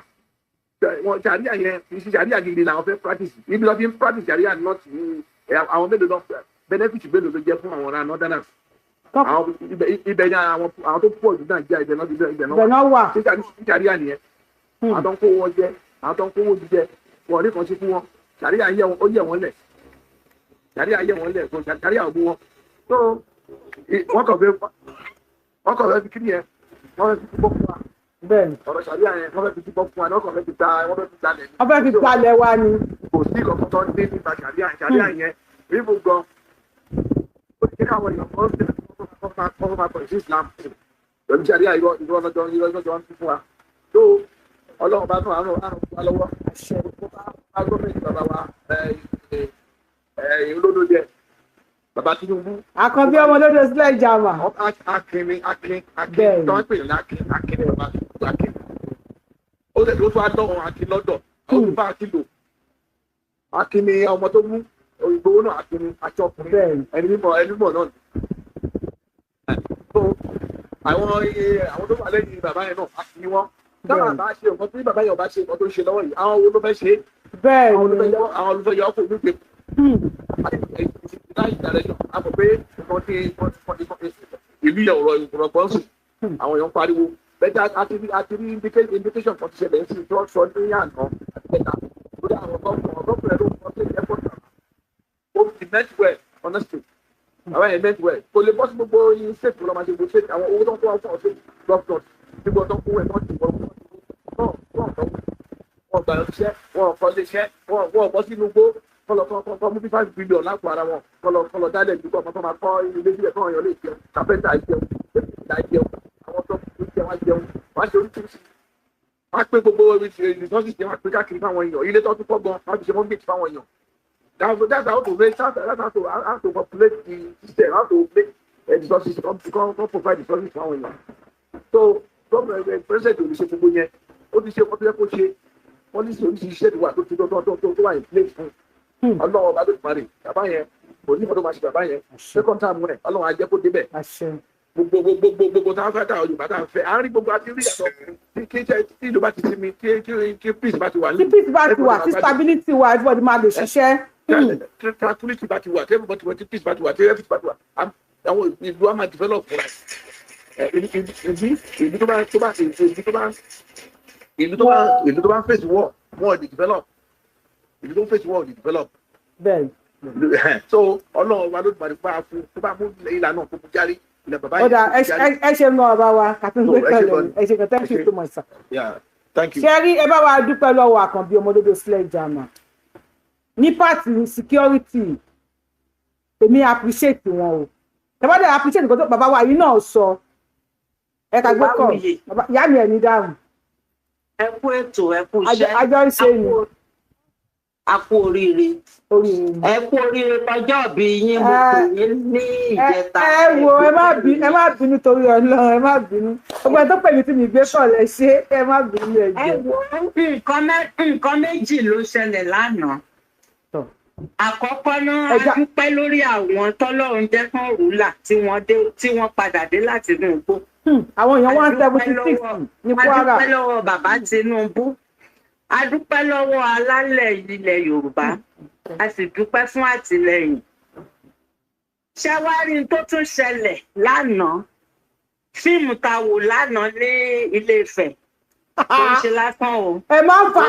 Wọn sàríà yẹn kì í ṣe sàríà gidi làwọn fẹ́ practice. Ibi lọ́ọ́ fi ń practice sàríà not ní àwọn mélòó lọ benefit mélòó ló jẹ́ fún àwọn ará northerners? Àwọn ibẹ̀ ni àwọn tó pọ̀ jù náà jẹ́ ibẹ̀ náà ibẹ̀ náà wà. Ṣé sàríà nìyẹn? Àwọn tó ń kó wọn jẹ, àwọn tó ń kówó jíjẹ, wọn ò ní kan ṣe fún wọn. Sàríà yẹ wọn, ó yẹ wọn lẹ̀, sàríà yẹ wọn lẹ̀, kò sàríà ò mú wọn tó. Wọ́n kàn fẹ́ fi kíni yẹn, wọ́n fẹ́ fi túbọ̀ fún wa. Bẹ́ẹ̀ni. Ọ̀rọ̀ sàríà yẹn, wọ́n fẹ́ fi túbọ̀ fún wa, wọ́n kàn fẹ́ fi gba, wọ́n fẹ́ fi gbalẹ̀. Wọ́n fẹ́ fi gbalẹ̀ wa ni. Kò sí ìkọ̀kọ̀ tó ń dé nípa ṣàríà ṣàríà yẹn ríbu gan. Ó ti jẹ́ káwọn èèyàn kan ṣe kọ́ máa kọ̀ sí Islam pẹ̀lú ṣàríà irọ́ irọ́ lọ́jọ́ irọ́ lọ́jọ́ ń fún wa. Tó Ọlọ́run bá tún àrùn àrùn wa lọ́wọ́. Bá gọ́ọ̀mẹ̀ntì bàbá wa olódó bàbá Tinubu. Àkànbí ọmọ lódò sílẹ̀ ìjàmà. Akin ni Akin Akin tó ń pè ní Akin Akin ni bàbá Tinubu Akin. Ó lè tó tún adọ́run Akin lọ́dọ̀ ó tún bá Akin lò. Akin ni ọmọ tó mú Ìgbòho náà Akin ni aṣọ ọkùnrin ẹni mímọ́ ẹni mímọ́ náà. So àwọn àwọn tó wà lẹ́yìn bàbá yẹn náà Akin ni wọ́n. Táwọn bá ṣe nǹkan tí bàbá yẹn ò bá ṣe nǹkan tó ń ṣe lọ́wọ́ yìí àwọn wo ló fẹ́ ṣe é? Bẹ́ẹ̀ni. Àwọn ló fẹ́ yọ ọkọ̀ òní láì direction a mọ̀ pé nǹkan tí ìlú yẹn ọ̀rọ̀ ìrọ̀pọ̀ ń sùn àwọn èèyàn pariwo bẹ́ẹ̀ a ti rí indication kan ti ṣẹlẹ̀ sí tí wọ́n sọ ní àná àti bẹ́ẹ̀ lórí àwọn gọ́ọ̀fù rẹ̀ ló ń sọ sí airport ó ti meant well honestly àwọn yẹn meant well kò lè bọ́ sí gbogbo state lọ́ọ́ máa ṣe gbogbo state àwọn owó tó ń kó wọn fún ọ̀sẹ̀ governors gbogbo tó ń kó ẹ̀ tó ń ti wọ́n wọ́n gbà lọ́sẹ̀ wọ́n kọ́ lé iṣẹ́ wọ́n bọ́ sínú gbó kọlọ kọlọ mú bí 5 billion lápò ara wọn kọlọ kọlọ dálẹ̀ ìdúgbò ọmọ tó máa kọ́ ilé sílẹ̀ fún ọyàn lè jẹun kápẹ́ntà jẹun lẹ́pẹ̀tà jẹun àwọn tó ń jẹun wá jẹun wá ṣe oríṣiríṣi wá pé gbogbo resources jẹun wá pé káàkiri fáwọn èèyàn ilé tó tún kọ́ gan wá fi ṣe mortgage fáwọn èèyàn. That's how to raise, that's how to populate the system, how to make resources come provide resources fáwọn èèyàn. So government president ò ní ṣe gbogbo yẹn, ó ti ṣe ọkọ tó yẹ kó ṣe policy oríṣiríṣi iṣẹ́ ti wà tó ti tó tó tó tó wà in place fún Ọlọ́run ọba ló ti parí bàbá yẹn. Kò ní ìfọdún máa ṣe bàbá yẹn second time rẹ̀, Ọlọ́run á jẹ́ kó débẹ̀. Gbogbo gbogbo gbogbo tá a fẹ́ táwọn Yorùbá tá a fẹ́ à ń rí gbogbo àti rí ìyàtọ̀ tí tí ìlú bá ti sinmi, tí peace bá ti wà. Tí peace bá ti wà, tí stability wà, everybody máa lè ṣiṣẹ́. Tranquility bá ti wà, tí everybody wà, tí peace bá ti wà, tí everything bá ti wà, àwọn ìlú á máa develop fúnra ìlú tó bá tó bá ìlú tó bá ìlú tó bá ìlú tó bá ń face war, wọn ò lè develop. Ìlú tó ń face war ò lè develop. Bẹ́ẹ̀. So Ọlọ́run wa ló ti bá fún tó bá mú ìlànà kó mú járe ilẹ̀ bàbá yìí. Ó dà, ẹ ṣe ń gan ọba wa kàtúndé pẹ̀lú. Ẹ ṣe gan, thank you so much, sir. Yeah, thank you. Ṣé rí, ẹ bá wa dúpẹ́ lọ́wọ́ Àkànbí ọmọdé sílẹ̀ jàmà ní part security. Èmi appreciate wọn o. Ẹ bá dẹ̀ appreciate nǹkan tó bàbá wa yìí náà sọ. Ẹ kà gbé kọ ìyá mi ẹ̀ ní dáhùn. Ẹ kú ètò, ẹ kú iṣẹ́. Àjọ ń ṣe ni. A kú oríire, ẹ kú oríire tọjọ́ bí yín. Mo pè yín ní ìjẹta. Ẹ wo, ẹ má bínú torí Ọlọ́run, ẹ má bínú. Ọgbẹ tó pè mí tí mi gbé kọlẹ ṣe, ẹ má bínú, ẹ jẹ. Ẹ wo, nǹkan méjì ló ṣẹlẹ̀ lánàá. Àkọ́kọ́ náà, a dúpẹ́ lórí àwọn tọ́lọ́run jẹ́ kán rúlà tí wọ́n dé, tí wọ́n padà dé láti inú igbó. Àwọn èèyàn 176 ní Kwara. A dúpẹ́ lọ́wọ́ bàbá Tinubu, a dúpẹ́ lọ́wọ́ alálẹ̀ ilẹ̀ Yorùbá, a sì dúpẹ́ fún àtìlẹ́yìn. Ṣẹ́wárí tó tún ṣẹlẹ̀ lánàá, fíìmù tá a wò lánàá ní Ilé Ifẹ̀, kò ń ṣe lásán o. Ẹ má fa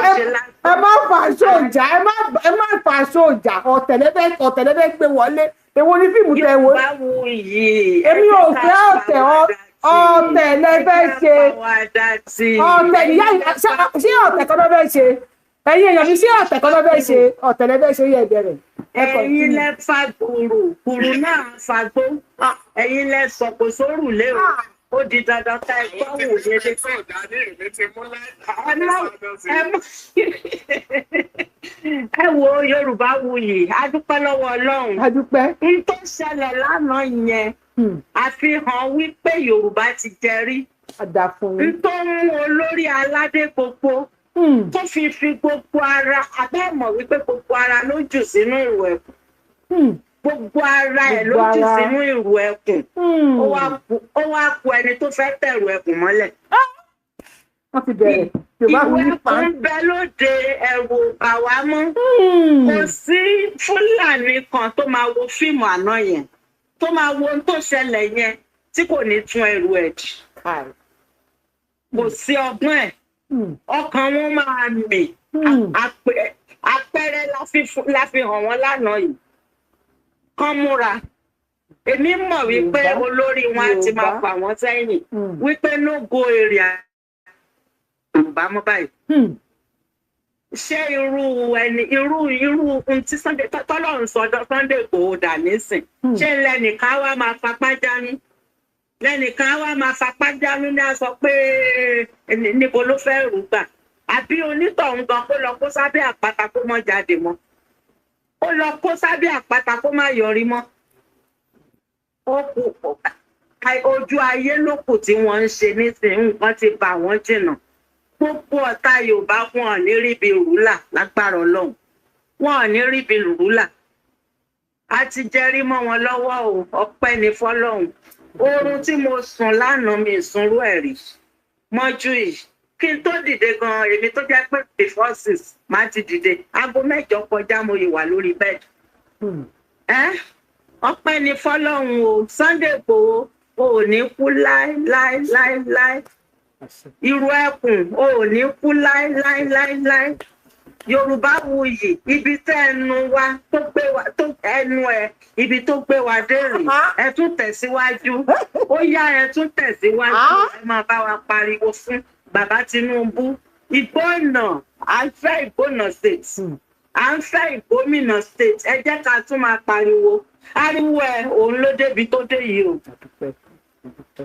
sójà, ẹ má fa sójà. Ọ̀tẹ̀lẹ́fẹ́ gbé wọlé. Èwo ni fíìmù tẹ wo? Yorùbá wuyì. Èmi ò fẹ́ ọ̀tẹ̀. Ọ̀tẹ̀ lẹ́fẹ́ ṣe, ọ̀tẹ̀ níyà. Ṣé ọ̀tẹ̀ kan ló fẹ́ ṣe? Ẹ̀yin èèyàn mi, ṣé ọ̀tẹ̀ kan ló fẹ́ ṣe? Ọ̀tẹ̀ lẹ́fẹ́ ṣe yẹ ìbẹ̀rẹ̀. Ẹ̀yin lẹ fa gbùrù gbùrù náà fagbó, ẹ̀yin lẹ sọ̀kò sórùlé o. Ó di dandan ká ẹ gbọ́ wò yẹlé. Ẹ wo, Yorùbá wuyì, a dúpẹ́ lọ́wọ́ Ọlọ́run. A dúpẹ́. N tó ṣẹlẹ̀ lánàá yẹn, àfihàn wípé Yorùbá ti jẹrí. N tó mú olórí aládé gbogbo tó fi gbogbo ara abẹ́mọ̀ wípé gbogbo ara ló jù sínú ìrù ẹkùn, gbogbo ara ẹ̀ ló jù sínú ìrù ẹkùn. Ó wá ku ẹni tó fẹ́ tẹ̀rù ẹkùn mọ́lẹ̀. Wọ́n ti bẹ̀rẹ̀. Ìrù ẹkùn ń bẹ lóde, ẹ̀rù bà wá mọ́. Kò sí Fúlàní kan tó máa wo fíìmù àná yẹn, tó máa wo ohun tó ṣẹlẹ̀ yẹn, tí kò ní tún ẹrù ẹ̀ dì. Kò sí ọgbọ́n ẹ̀, ọkàn wọn máa mì. Àpẹẹrẹ la fi hàn wọ́n lánàá yìí. Kán múra. Èmi mọ̀ wípé olórí wọn á ti máa fà wọ́n sẹ́yìn wípé no go area Yorùbá mọ́ báyìí. Ṣé irú ẹni irú irú ohun tí Sunday tọ́lọ́run sọ Sunday Igboho dà nísìn, ṣé lẹ́nìkan wá máa fapá jánu, lẹ́nìkan wá máa fapá jánu ní a sọ pé níbo ló fẹ́ rú gbà? Àbí onítọ̀hún gan kó lọ kó sábẹ́ àpáta kó má jáde mọ́, ó lọ kó sábẹ́ àpáta kó má yọrí mọ́. Ó kù ojú ayé ló kù tí wọ́n ń ṣe nísìnyí, nǹkan ti bà wọ́n jìnnà. Gbogbo ọ̀tá Yorùbá wọn ò ní ríbi rúlà lágbára Ọlọ́run, wọn ò ní ríbi rúlà. A ti jẹrí mọ́ wọn lọ́wọ́ o, ọpẹ́ ni fọ́lọ́run. Oorun tí mo sùn lánàá mi ìsunrú ẹ̀ rí mọ́jú yìí. Kí n tó dìde gan, èmi tó jẹ́ pé before 6 máa ti dìde, aago 8 kọjá mo yìí wà lórí bẹ́ẹ̀dì. Ọpẹ́ ni fọ́lọ́run o. Sunday Igboho o ò ní kú láéláéláéláé. Irú ẹkùn o ò ní kú láéláéláéláé. Yorùbá wuyì, ibi tẹ́ ẹnu wa tó gbé wa tó ẹnu ẹ, ibi tó gbé wa dé rèé, ẹ tún tẹ̀síwájú. Ó yá, ẹ tún tẹ̀síwájú. Ẹ máa bá wa pariwo fún bàbá Tinubu. Ìgbónà, à ń fẹ́ Ìgbónà state, à ń fẹ́ Ìgbómìnà state. Ẹ jẹ́ ká tún máa pariwo. Ariwo ẹ òun ló débi tó dé yìí o.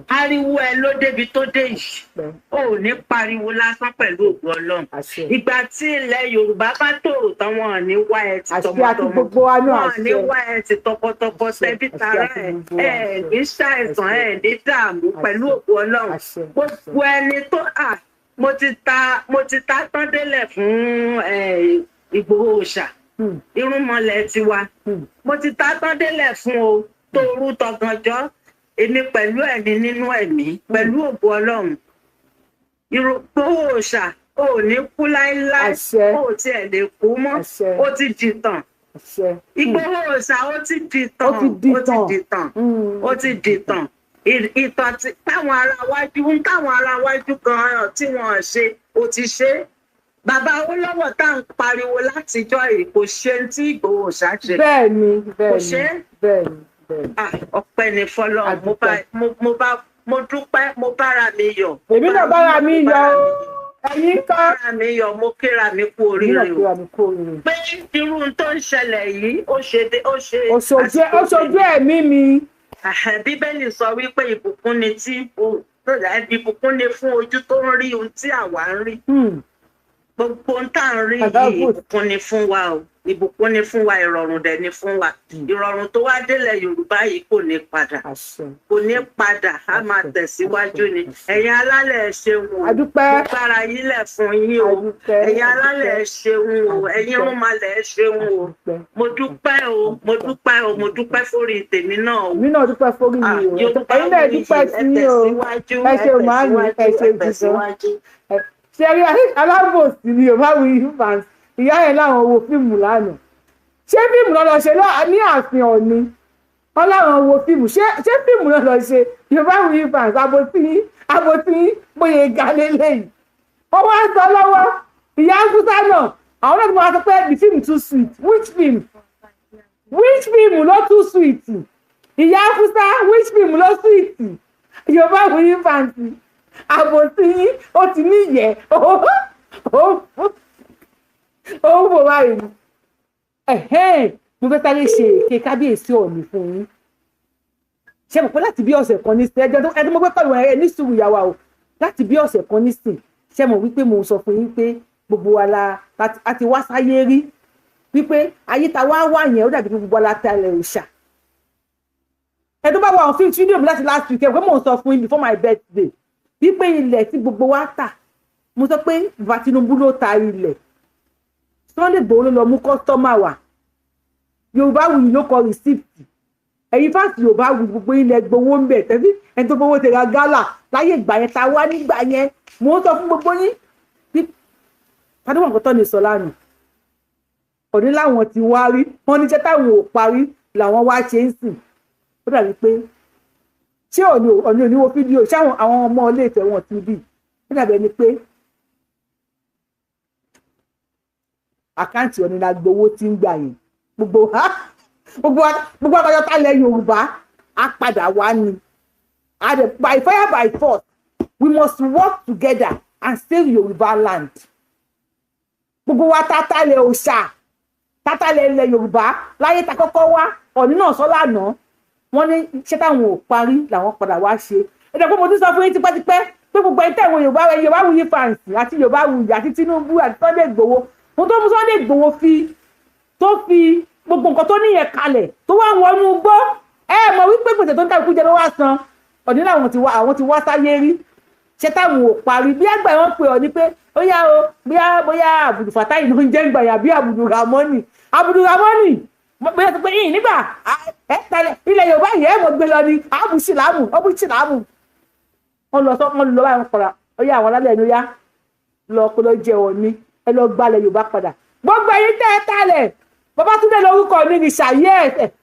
Ariwo ẹ ló débi tó dé yìí. O ò ní pariwo lásán pẹ̀lú ògùn Ọlọ́run. Ìgbà tí ilẹ̀ Yorùbá bá tòrò tán, wọn ò ní wá ẹ ti tọmọtọmọ, wọn ò ní wá ẹ ti tọkọtọkọ, tẹbí tará ẹ, ẹ ní ṣàìsàn, ẹ ní dààmú pẹ̀lú ògùn Ọlọ́run. Gbogbo ẹni tó à mo ti ta tán délẹ̀ fún Ìgbòho Òòṣà, irúnmọlẹ̀ tiwa, mo ti ta tán délẹ̀ fún o, tóoru tọ̀gànjọ́, èmi pẹ̀lú ẹ̀mí nínú ẹ̀mí pẹ̀lú ògo Ọlọ́run. Ìgbòho Òòṣà ò ní kú láéláé, ó tiẹ̀ lè kú mọ́, ó ti dìtàn. Ìgbòho Òòṣà ó ti dìtàn, ó ti dìtàn, ó ti dìtàn. Ìtàn táwọn ará wájú ń táwọn ará wájú gan-an tí wọ́n ṣe, ó ti ṣe. Bàbá Awólọ́wọ̀ tá à ń pariwo látijọ́ yìí kò ṣe tí Ìgbòho Òòṣà ṣe. Bẹ́ẹ̀ni, bẹ́ẹ̀ni, bẹ́ẹ̀ni. Ọpẹ́ ni fọ́lọ́run. Mo dúpẹ́, mo bára mi yọ̀. Èmi náà bára mi yọ̀ o. Ẹ̀yin kọ́. Bára mi yọ̀, mo kíra mi kú oríire o. Pé irú tó ń ṣẹlẹ̀ yìí ó ṣe ó ṣe. Ó ṣojú ẹ̀mí mi. Bíbélì sọ wípé ìbùkún ni tí ìbùkún ni fún ojú tó ń rí ohun tí àwa ń rí. Gbogbo ohun tá à ń rí yìí ìbùkún ni fún wa o. Ìbùkún ni fún wa, ìrọ̀rùn dẹ̀ ni fún wa. Ìrọ̀rùn tó wá délẹ̀ Yorùbá yìí kò ní padà, kò ní padà, á máa tẹ̀síwájú ni. Ẹ̀yin alálẹ̀ ẹ ṣeun o, mo gbára yín lẹ̀ fún yín o. Ẹ̀yin alálẹ̀ ẹ ṣeun o, ẹ̀yin irúnmalẹ̀ ẹ ṣeun o. Mo dúpẹ́ o, mo dúpẹ́ o, mo dúpẹ́ fórí tèmi náà o. Èmi náà dúpẹ́ fórí mi o. Ẹ̀yin náà dúpẹ́ sí yín o. Ẹ ṣeun màámi, ẹ ṣeun jùlọ. Ṣé rí alábòsí ni ò bá wí fans? Ìyá yẹn láwọn wo fíìmù lánàá. Ṣé fíìmù náà lọ ṣe ní ààfin Ọ̀ọ̀ni? Wọ́n láwọn wo fíìmù. Ṣé fíìmù náà lọ ṣe? Yorùbá wí fans, àbòsí bóyá ga lélẹ́yìí. Wọ́n wá ń sọ lọ́wọ́ ìyá Hausa náà, àwọn náà ti máa sọ pé the film too sweet. Which film? Which film ló too sweet? Ìyá Hausa, which film ló sweet? Yorùbá wí fans, àbòsí ó ti ní ìyẹ́ ó ń bò báyìí. Mo fẹ́ sáré ṣe èké kábíyèsí Ọọ̀ni fún yín. Ṣe mọ̀ pé láti bí ọ̀sẹ̀ kan nísìn, ẹjọ́ ẹni mo gbé pẹ̀lú ẹ ní sùúrù ìyàwó o, láti bí ọ̀sẹ̀ kan nísìn, ṣe mọ̀ wípé mo sọ fún yín pé gbogbo wa la a ti wá sáyé rí, wípé ayé ta wá wà yẹn ó dàbí pé gbogbo wa la talẹ̀ òòṣà. Ẹ tó bá wà àwọn fíìmù fídíò mi láti last week, ẹ pé mo sọ fún yín before my birthday wípé ilẹ̀ tí gbogbo wa tà, mo sọ pé bàbá Tinubu ló ta ilẹ̀, Sunday Igboho ló lọ mú customer wá, Yorùbá Wuyì ló kọ receipt. Ẹ̀yin fásitì Yorùbá Wuyì gbogbo ilẹ̀ gbowó ń bẹ̀ tẹ́bí ẹni tó fowó tẹ̀ra gálà láyé ìgbà yẹn ta wá nígbà yẹn. Mò ń sọ fún gbogbo yín bí padà nǹkan tó ní sọ lánàá. Ọ̀ní láwọn ti wá rí wọn níṣẹ́ táwọn ò parí làwọn wá ṣe ń sìn. Ó dàbí pé ṣé Ọ̀ní òní wo fídíò, ṣé àwọn ọmọ ilé Ifẹ̀ wọn ti bí? Ó dàbí ẹni pé àkáǹtì Ọ̀ní la gbowó tí ń gbà yẹn. Gbogbo gbogbo akọjọ lẹ Yorùbá á padà wá ni. By fire by force, we must work together and save Yorùbá land. Gbogbo wa tátàlẹ̀ òòṣà, tátàlẹ̀ ilẹ̀ Yorùbá láyé ta kọ́kọ́ wá. Ọ̀ní náà sọ lánàá, wọ́n ní iṣẹ́ táwọn ò parí làwọn padà wá ṣe. Ẹ̀dẹ̀ pé mo ti sọ fún yín tipẹ́tipẹ́ pé gbogbo ẹni tẹ̀wọ̀n Yorùbá rẹ̀, Yorùbá Wuyi fans àti Yorùbá Wuyi àti Tinubu àti Sunday Igboho, ohun tó mú Sunday Igboho fi tó fi gbogbo nǹkan tó níyẹn kalẹ̀ tó wá wọnú gbó, ẹ mọ̀ wípé gbèsè tó ń kálukú jẹ ló wá san. Ọ̀ní làwọn ti wá, àwọn ti wá sáyé rí, ṣé táwọn ò parí. Bí àgbà wọn pè ọ ní pé ó yá o, bóyá bóyá Abdulfatai ló ń jẹ́ ìgbà yà bí Abdulramoni, Abdulramoni bóyá tó pé yìí nígbà ẹ tẹ́lẹ̀ ilẹ̀ Yorùbá yìí ẹ mọ̀ gbé lọ ní àbùsìlámù àbùsìlámù. Wọn lọ sọ, wọn lọ báyìí, wọn padà ó yá àwọn alálẹ̀ ẹni ó yá lọ kó lọ jẹ òní, ẹ lọ gbalẹ̀ Yorùbá padà. Gbogbo ẹ̀yin tẹ́ ẹ talẹ̀, Babátúndé lórúkọ mi ní ṣàyẹ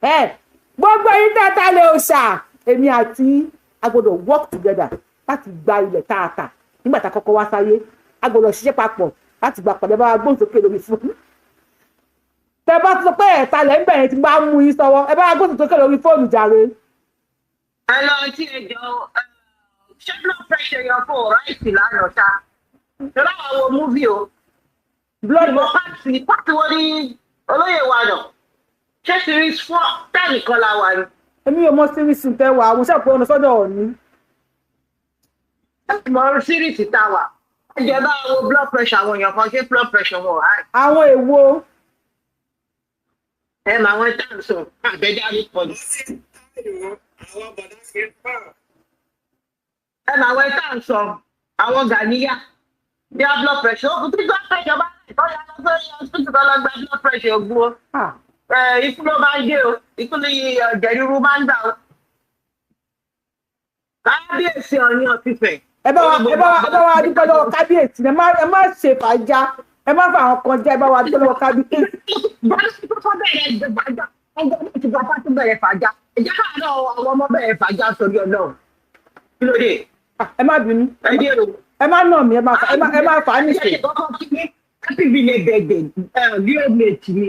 ẹ, gbogbo ẹ̀yin tẹ́ ẹ talẹ̀ òòṣà, èmi àti a gbọ́dọ̀ work together láti gba ilẹ̀ tààtà nígbà tá a kọ́kọ́ wá sáyé. A gbọ́dọ̀ ṣiṣẹ́ papọ̀ láti gba pàdé. Bá wa gbóhùn sókè lórí fún tẹ bá sọ pé ẹ̀ta lẹ̀ ń bẹ̀rẹ̀ tí bá mú yín sọ́wọ́, ẹ bá wa gbóhùn sókè lórí fóònù jàre. Ẹ lọ tí ẹ jọ ṣé blood pressure yọ kó ráìsì lánàá ṣá ṣọlá wà wo múvì o. Blood pàtì pàtì wọ́n ní olóyè wa nà ṣé series 4 10 kan la wà ní. Èmi ò mọ series tẹ wà, àwọn ṣàpọ̀ ọ̀nà sọ́dọ̀ Ọ̀ní. Mọ series tá wà, ẹ jẹ́ bá wo blood pressure àwọn èèyàn kan, ṣé blood pressure wọn high. Àwọn èwo. Ẹ máa wọn tá à ń sọ àbẹ̀dárí pọ̀ jù. Ẹ máa wọn tá à ń sọ àwọn Gàníyà bí a blood pressure ó tí blood pressure bá rẹ̀ tó yà lọ sórí hospital tó lọ gba blood pressure ogun o. Ikú ló máa ń dé o, ikú ní ẹ̀jẹ̀ ríru máa ń gbà o. Kábíyèsí Ọọ̀ni of Ifẹ̀. Ẹ bá wa, ẹ bá wa, ẹ bá wa dúpẹ́ lọ́wọ́ kábíyèsí. Ẹ má, ẹ má ṣe fàájà, ẹ má fa àwọn kan jẹ́. Ẹ bá wa dúpẹ́ lọ́wọ́ kábíyèsí. Bọ́lá tó kọ́ bẹ̀rẹ̀ fàájà, ẹgbẹ́ náà ti bàbá tó bẹ̀rẹ̀ fàájà, ẹ̀jẹ̀ káàárọ̀ àwọn ọmọ bẹ̀rẹ̀ fàájà sórí Ọlọ́run. Kí ló dé? Ẹ má bínú. Ẹ dé o. Ẹ má nà mí, ẹ má ẹ má fà á nìṣe. Happy village birthday, real mate mi.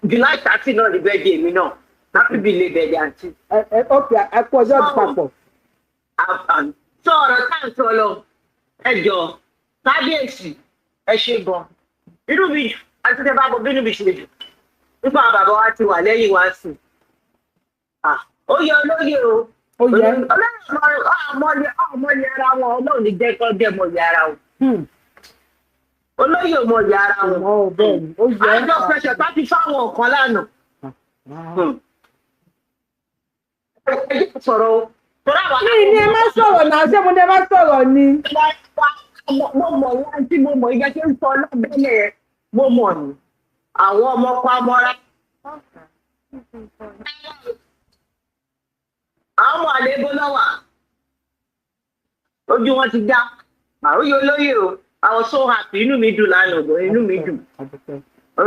July 13 náà ni birthday mi náà. Happy village birthday, aunty. Ẹ ẹ ok, ẹ kú ọjọ́ papọ̀. Sọ ọ̀rọ̀ tá à ń sọ lọ, ẹ jọ kábíyèsí, ẹ ṣe gan. Inú mi àti tẹ bá bọ bínú mi ṣe jù nípa àwọn bàbá wa ti wà lẹ́yìn wa sí. Ó yẹ olóyè o. Ó yẹ. Ọlọ́run ọmọ yẹ ara wọn, Ọlọ́run ní jẹ́ kọ́ dẹ̀ mọ̀ yẹ ara wọn. Olóyè ò mọ̀ yẹ ara wọn. Ó yẹ. Àjọ pressure tá ti fáwọn ọ̀kan lánàá. Ẹ jẹ́ sọ̀rọ̀ o. Mi ní ẹ má sọ̀rọ̀ náà, ṣé mo ní ẹ má sọ̀rọ̀ ni. Mo mọ̀ wọ́n tí mo mọ̀ ìyẹn tí ń sọ lábẹ́lẹ̀ yẹn, mo mọ̀ ní. Àwọn ọmọ pa mọ́ra. Àwọn ọmọ àlébó lọ́wà. Ojú wọn ti dá. Àròyé olóyè o. I was so happy. Inú mi dùn lánàá gan. Inú mi dùn.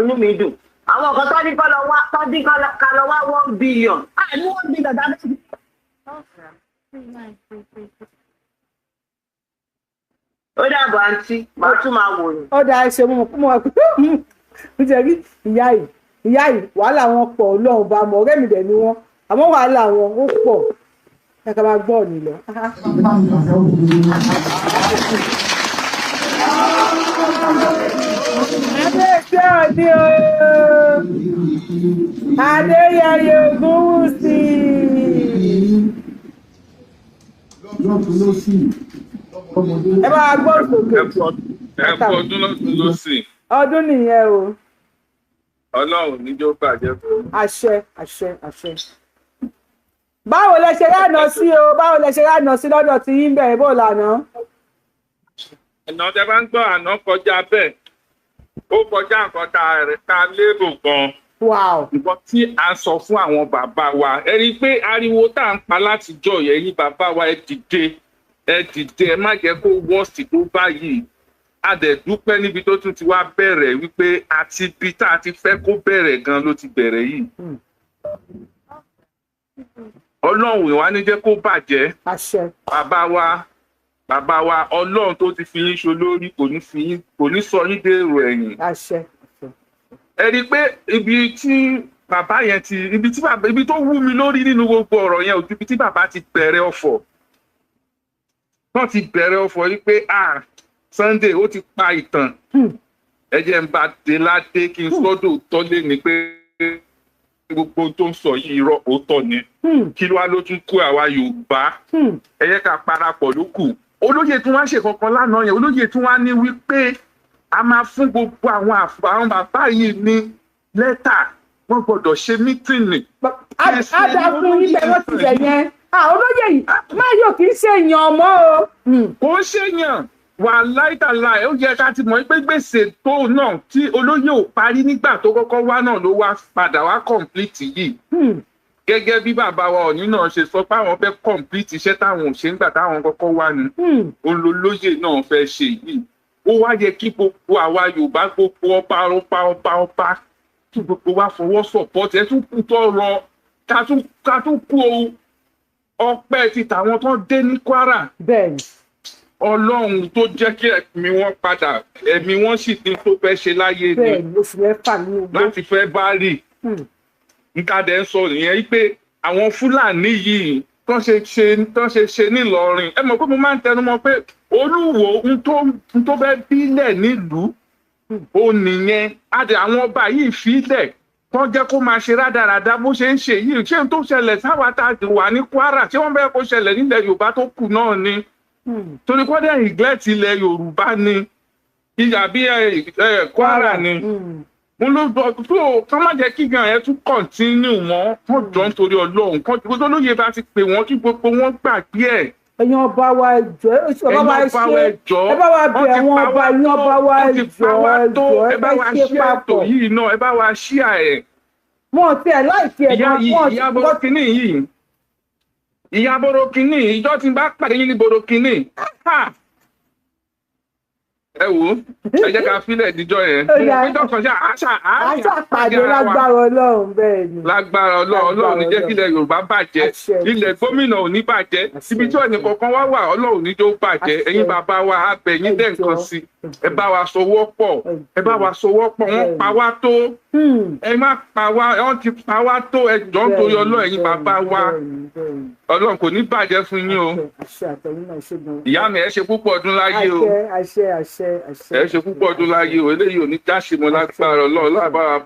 Inú mi dùn. Àwọn kan tó ní kọ́ lọ wá, tó ní ká lọ wá 1 billion. Àìní 1 billion dábẹ́. Ó dàbọ̀ àǹtí, màá tún máa wò yín. Ó dáa, ṣe mo mọ̀ mo mo ti rí ìyá yìí, ìyá yìí wàhálà wọn pọ̀, Ọlọ́run bá mọ̀, ọ̀rẹ́ mi dẹ̀ ni wọ́n, àmọ́ wàhálà wọn ó pọ̀. Ẹ ká máa gbọ́ ọ̀nì lọ. Adéṣe òní o, Adéyẹyè Ògúnwùsì. Ẹ bá wa gbọ́ sókè. Ẹ kú ọdún lọ́tún lọ́sì. Ọdún nìyẹn o. Ọlọ́run níjó bàjẹ́ fún mi. Àṣẹ, àṣẹ, àṣẹ. Báwo lẹ ṣe ránà sí o? Báwo lẹ ṣe ránà sí lọ́dọ̀ tí yín bẹ̀rẹ̀ bó lànà? Àná tẹ bá ń gbọ́ àná kọjá bẹ́ẹ̀, ó kọjá nǹkan tá a lérò gan. Nǹkan tí a sọ fún àwọn bàbá wa, ẹ rí i pé ariwo tá à ń pa látijọ́ yẹn, yín bàbá wa, ẹ dìde, ẹ dìde, ẹ má jẹ́ kó wọ́ọ̀sì tó báyìí. A dẹ̀ dúpẹ́ níbi tó tún ti wá bẹ̀rẹ̀ wípé àti ibi tá a ti fẹ́ kó bẹ̀rẹ̀ gan ló ti bẹ̀rẹ̀ yìí. Ọlọ́run ìwà ní jẹ́ kó bàjẹ́. Àṣẹ. Bàbá wa, bàbá wa, Ọlọ́run tó ti fi yín ṣolórí kò ní fi yín, kò ní sọ yín dèrò ẹ̀yìn. Àṣẹ. Ẹ rí i pé ibi tí bàbá yẹn ti, ibi tí bàbá, ibi tó wú mi lórí nínú gbogbo ọ̀rọ̀ yẹn ò ju ibi tí bàbá ti bẹ̀rẹ̀ ọ̀fọ̀ tán ti bẹ̀rẹ̀ ọ̀fọ̀ yìí pé ah, Sunday ó ti pa ìtàn. Ẹ jẹ́ ń bá dé ládé kí n sọ́dọ̀ òótọ́ lé ní pé gbogbo tó ń sọ yìí irọ́, òótọ́ ni. Kí ló wá ló tún kó àwa Yorùbá? Ẹ jẹ́ ká parapọ̀ ló kù. Olóyè tún wá ṣe kankan lánàá yẹn. Olóyè tún wá ní wípé a máa fún gbogbo àwọn bàbá yìí ní lẹ́tà, wọ́n gbọ́dọ̀ ṣe mítìnì. Á dá fún yín bẹ́ẹ̀, wọ́n ti bẹ̀ yẹn. Olóyè yìí máa yóò kì í ṣe èèyàn mọ́ o. Kò ń ṣèyàn wà láìtàláì. Ó yẹ ká ti mọ̀ pé gbèsè tó náà tí olóyè ò parí nígbà tó kọ́kọ́ wá náà ló wá padà wá kọ̀ǹplìtì yìí. Gẹ́gẹ́ bí bàbá wa Ọ̀ọ̀ni náà ṣe sọ pé àwọn fẹ́ kọ̀ǹplìtì iṣẹ́ táwọn ò ṣe nígbà táwọn kọ́kọ́ wá ni, òun lolóyè náà fẹ́ ṣe yìí. Ó wá yẹ kí gbogbo àwa Yorùbá, gbogbo ọba ọba ọba ọba, kí gbogbo wa fọwọ́ sọ̀pọ̀tì. Ẹ tún kú tọrọ ká tún kú ọpẹ́ ti tàwọn tó dé ní Kwara. Ọlọ́run tó jẹ́ kí ẹ̀mí wọn padà, ẹ̀mí wọn sì ní tó fẹ́ ṣe láyé ni láti fẹ́ bá rì. Nǹkan dẹ̀ ń sọ nìyẹn pé àwọn Fúlàní yìí tán ṣe ṣe nílọrin. Ẹ mọ̀ pé mo máa ń tẹnu mọ́ pé Olúwo ń tó fẹ́ bílẹ̀ nílùú ó nìyẹn. Adé àwọn ọba yìí fílẹ̀ tán jẹ́ kó máa ṣe rádaràda bó ṣe ń ṣe yìí. Ṣé n tó ṣẹlẹ̀ sáwà tá a wà ní Kwara, ṣé wọ́n fẹ́ kó ṣẹlẹ̀ nílẹ̀ Yorùbá tó kù náà ni? Torí kọ́ dẹ̀ neglect ilẹ̀ Yorùbá ni ìyà bí Kwara ni. Mo ló gbọ́ tó kán má jẹ́ kí gan ẹ tún continue mọ́. Wọ́n jọ nítorí Ọlọ́run kan gbogbo olóyè bá ti pè wọ́n kí gbogbo wọn gbàgbé ẹ̀. Ẹ̀yin ọba wa ẹ jọ̀ọ́, ẹ bá wa ṣe, ẹ bá wa bẹ̀ àwọn ọba, ẹ̀yin ọba wa ẹ jọ̀ọ́, ẹ jọ̀ọ́, ẹ bá wa ṣe papọ̀ yìí náà, ẹ bá wa ṣí ẹ̀. Wọn ti ẹ̀ láìsí ẹ̀ náà wọn ti. Ìyá bọ́rọ̀ kínní yìí, ìyá bọ́rọ̀ kínní, ìjọ tí n bá pàdé yín ní bọ́rọ̀ kínní. Ẹ wò ó, ẹ jẹ́ ká fílẹ̀ díjọ́ yẹn. Mo fi dọ́kan ṣe àṣà pàdé lágbára Ọlọ́run. Bẹ́ẹ̀ ni. Lágbára Ọlọ́run. Ọlọ́run ní jẹ́ kí ilẹ̀ Yorùbá bàjẹ́, ilẹ̀ gómìnà ò ní bàjẹ́, ibi tí ọ̀nì kọ̀ọ̀kan wá wà Ọlọ́run ní jó bàjẹ́. Ẹ̀yin bàbá wa á bẹ̀ yín dẹ̀ nǹkan sí, ẹ bá wa sowọ́ pọ̀, ẹ bá wa sowọ́ pọ̀. Wọ́n pa wá tó, ẹ má pa wá, wọ́n ti pa wá tó. Ẹ jọ̀ọ́ nítorí Ọlọ́run, ẹ̀yin bàbá wa, Ọlọ́run kò ní bàjẹ́ fún yín o. Ìyá mi, ẹ ṣe púpọ̀ ọdún láyé o, ẹ ṣe púpọ̀ ọdún láyé o. Eléyìí ò ní jáṣe mọ́ lágbára Ọlọ́run. Ọlọ́run bá wa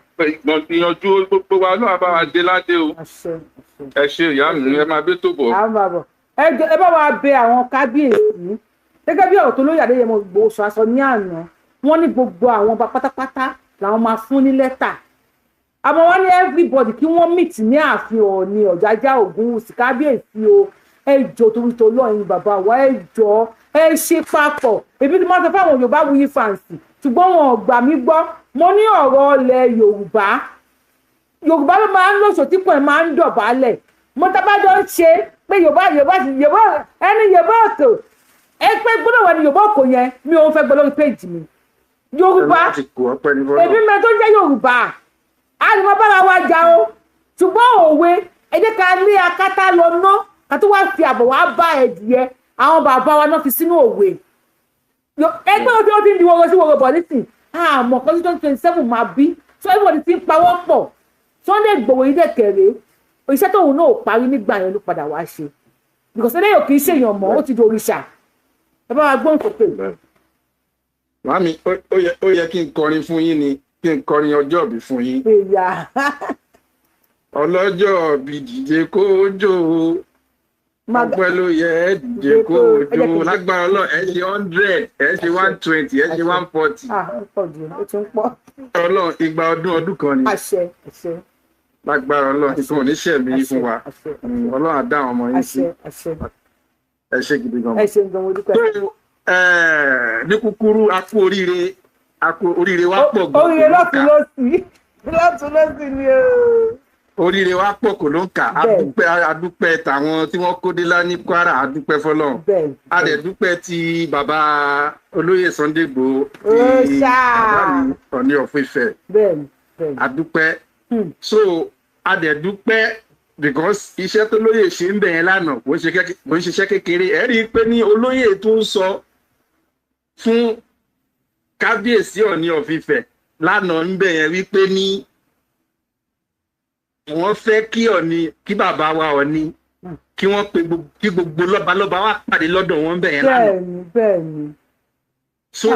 yanjú gbogbo wa, Ọlọ́run bá wa dé ládé o. Ẹ ṣe ìyá mi, ẹ máa gbé tó bọ̀. Ẹ bá wa bẹ̀ àwọn kábíyèsí gẹ́gẹ́ bí ọ̀rọ̀ tó lóyè Adéyẹmọ Ìgbòho sọ aṣọ ní àná. Wọ́n ní gbogbo àwọn ọba pátápátá làwọn máa fún ní lẹ́tà, àmọ́ wọ́n ní everybody kí wọ́n meet ní ààfin Ọọ̀ni Ọ̀jájá Ògúnwùsì. Kábíyèsí o, ẹ jọ̀ọ́ torí t'Ọlọ́run bàbá wa, ẹ jọ̀ọ́ ẹ ṣe papọ̀. Èmi ti máa sọ fáwọn Yorùbá Wuyi fàǹsì, ṣùgbọ́n wọn ò gbà mí gbọ́. Mo ní ọ̀rọ̀ ilẹ̀ Yorùbá, Yorùbá ló máa ń lòṣò tí kò ẹ̀ máa ń dọ̀bálẹ̀. Mo tábàjọ́ ń ṣe pé Yorùbá Yorùbá Yorùbá ẹni Yorùbá òkè ẹ pé gbọ́dọ̀ wà ní Yorùbá òkò yẹn, mi ò ń fẹ́ gbọ́ lórí péjì mi. Yorùbá èmi mẹ́ tó jẹ́ Yorùbá a lè mọ bára wa jà o, ṣùgbọ́n òwe ẹ jẹ́ ká lé akátá lọ ná ká tó wá fi àbọ̀ wá bá ẹ̀dìyẹ. Àwọn bàbá wa náà fi sínú òwe ẹgbẹ́ òde ó ti ń di wọ́rọ́ sí wọ́rọ́ bọ̀ nísìn. Àmọ́ kan tí 2027 máa bí, so everybody ti ń pawọ́ pọ̀. Sunday Igboho yìí dẹ̀kẹ̀rẹ́ iṣẹ́ tóun náà ò parí nígbà yẹn ló padà wá ṣe, because eléyìí ò kì í ṣèyàn mọ́, ó ti di òrìṣà. Ẹ bá wa gbóhùn sókè. Màámi, ó yẹ kí n kọrin fún yín ni, kí n kọrin ọjọ́ ìbí fún yín. Ọlọ́jọ́ ìbí dìde kó jó o, ọpẹ́ ló yẹ ẹ dìde kó jó o. Lágbára Ọlọ́run, ẹ ṣe 100, ẹ ṣe 120, ẹ ṣe 140. Ọlọ́run, igba ọdún ọdún kan ni. Lágbára Ọlọ́run, ìfún oníṣẹ́ mi fún wa. Ọlọ́run á dá àwọn ọmọ yín sí. Ẹ ṣe gidi gan. Ẹ ṣe gan, mo dúpẹ́. Ní kúkúrú, a kú oríire, a kú oríire wa pọ̀ gan. Oríire lọ́tún lọ́sì, lọ́tún lọ́sì ni o. Oríire wa pọ̀ kò ló ń kà. Adúpẹ́, adúpẹ́ tàwọn tí wọ́n kó dé lá ní Kwara, adúpẹ́ fọ́lọ́run. A dẹ̀ dúpẹ́ ti bàbá olóyè Sunday Igboho, ti bàbá mi Ọọ̀ni of Ifẹ̀. Adúpẹ́. So a dẹ̀ dúpẹ́ because iṣẹ́ tó lóyè ṣe ń bẹ̀yẹn lánàá kò ń ṣiṣẹ́ kékeré. Ẹ rí i pé ní olóyè tó ń sọ fún kábíyèsí Ọọ̀ni of Ifẹ̀ lánàá ń bẹ̀yẹn wípé ní wọ́n fẹ́ kí Ọọ̀ni, kí bàbá wa Ọọ̀ni, kí wọ́n pe kí gbogbo lọ́balọ́ba wá pàdé lọ́dọ̀ wọn bẹ̀yẹn lánàá. Bẹ́ẹ̀ni, bẹ́ẹ̀ni. So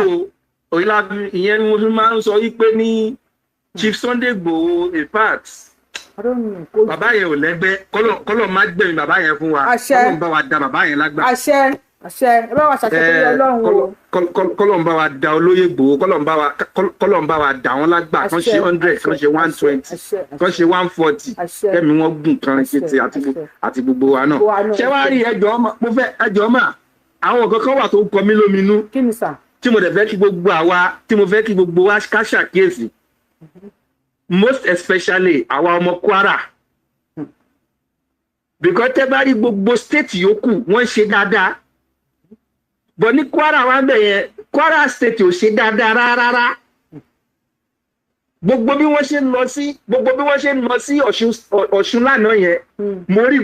Ìyẹn ni mo fi máa ń sọ wípé ní Chief Sunday Igboho, in fact, bàbá yẹn ò lẹ́gbẹ́. Kọ́lọ̀ má gbẹ̀mí bàbá yẹn fún wa. Kọ́lọ̀ ń bá wa da bàbá yẹn lágbà. Àṣẹ, àṣẹ. Ẹ bá wa ṣàṣẹ torí Ọlọ́run o. Kọ́lọ̀ ń bá wa da olóyè Igboho, kọ́lọ̀ ń bá wa da wọn lágbà, kán ṣe 100, kán ṣe 120, kán ṣe 140, kẹ́mi wọ́n gùn kan kété àti gbogbo wa náà. Ṣé wàá rí, ẹjọ́ mo fẹ́ ẹjọ́ mà, àwọn nǹkan kan wà tó ń kọ mí lóminú tí mo dẹ̀ fẹ́ kí gbogbo àwa, tí mo fẹ́ kí gbogbo wa ká ṣàkíyèsí, most especially àwa ọmọ Kwara, because tẹ́ bá rí gbogbo state yòókù, wọ́n ṣe dáadáa, but ní Kwara wa bẹ̀ yẹn, Kwara State ò ṣe dáadáa rárá. Gbogbo bí wọ́n ṣe ń lọ sí Ọ̀ṣun lánàá yẹn, mo rí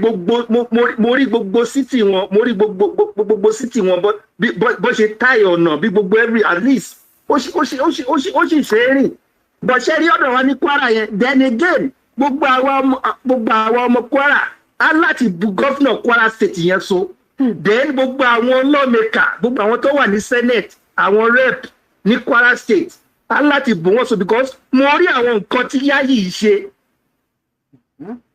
gbogbo city wọn, mo rí gbogbo city wọn, bó ṣe táyà ọ̀nà bí gbogbo every, at least ó ṣe ṣe é rìn. But ṣe rí ọ̀dọ̀ wa ní Kwara yẹn, then again, gbogbo àwa ọmọ Kwara á láti bu governor Kwara State yẹn so. Then gbogbo àwọn lawmaker, gbogbo àwọn tó wà ní Senate, àwọn rep ní Kwara State, á láti bù wọ́n so, because mo rí àwọn nǹkan tí Yayi ṣe,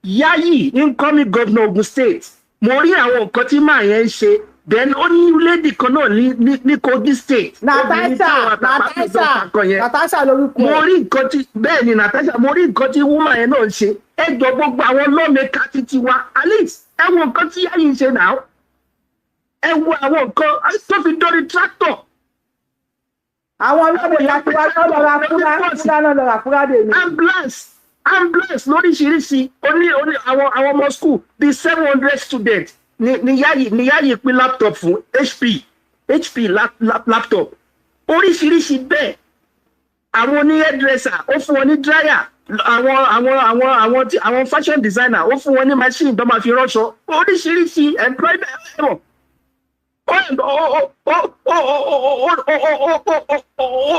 Yayi, incoming governor Ogun State. Mo rí àwọn nǹkan tí màá yẹn ń ṣe. Then ó ní lady kan náà ní Kogi State. Natasha, Natasha, Natasha lórúkọ. Mo rí nǹkan tí, bẹ́ẹ̀ ni, Natasha. Mo rí nǹkan tí woman yẹn náà ń ṣe. Ẹ jọ, gbogbo àwọn lawmaker títí wa, at least ẹ wo nǹkan tí Yayi ń ṣe náà. Ẹ wo àwọn nǹkan tó fi dórí tractor. Àwọn lawmaker tí wàá lọ́ọ́ ra fúlá fúlá náà, lọ́ọ́ ra fúlá dè mí. Ambulance lóríṣiríṣi, oní àwọn ọmọ school bíi 700 students ní Yayi pín laptop fún, HP laptop oríṣiríṣi bẹ́ẹ̀. Àwọn oní hairdresser, ó fún wọn ní dryer. Àwọn tí àwọn fashion designer, ó fún wọn ní machine tó máa fi ránṣọ oríṣiríṣi. Employment ẹ̀rọ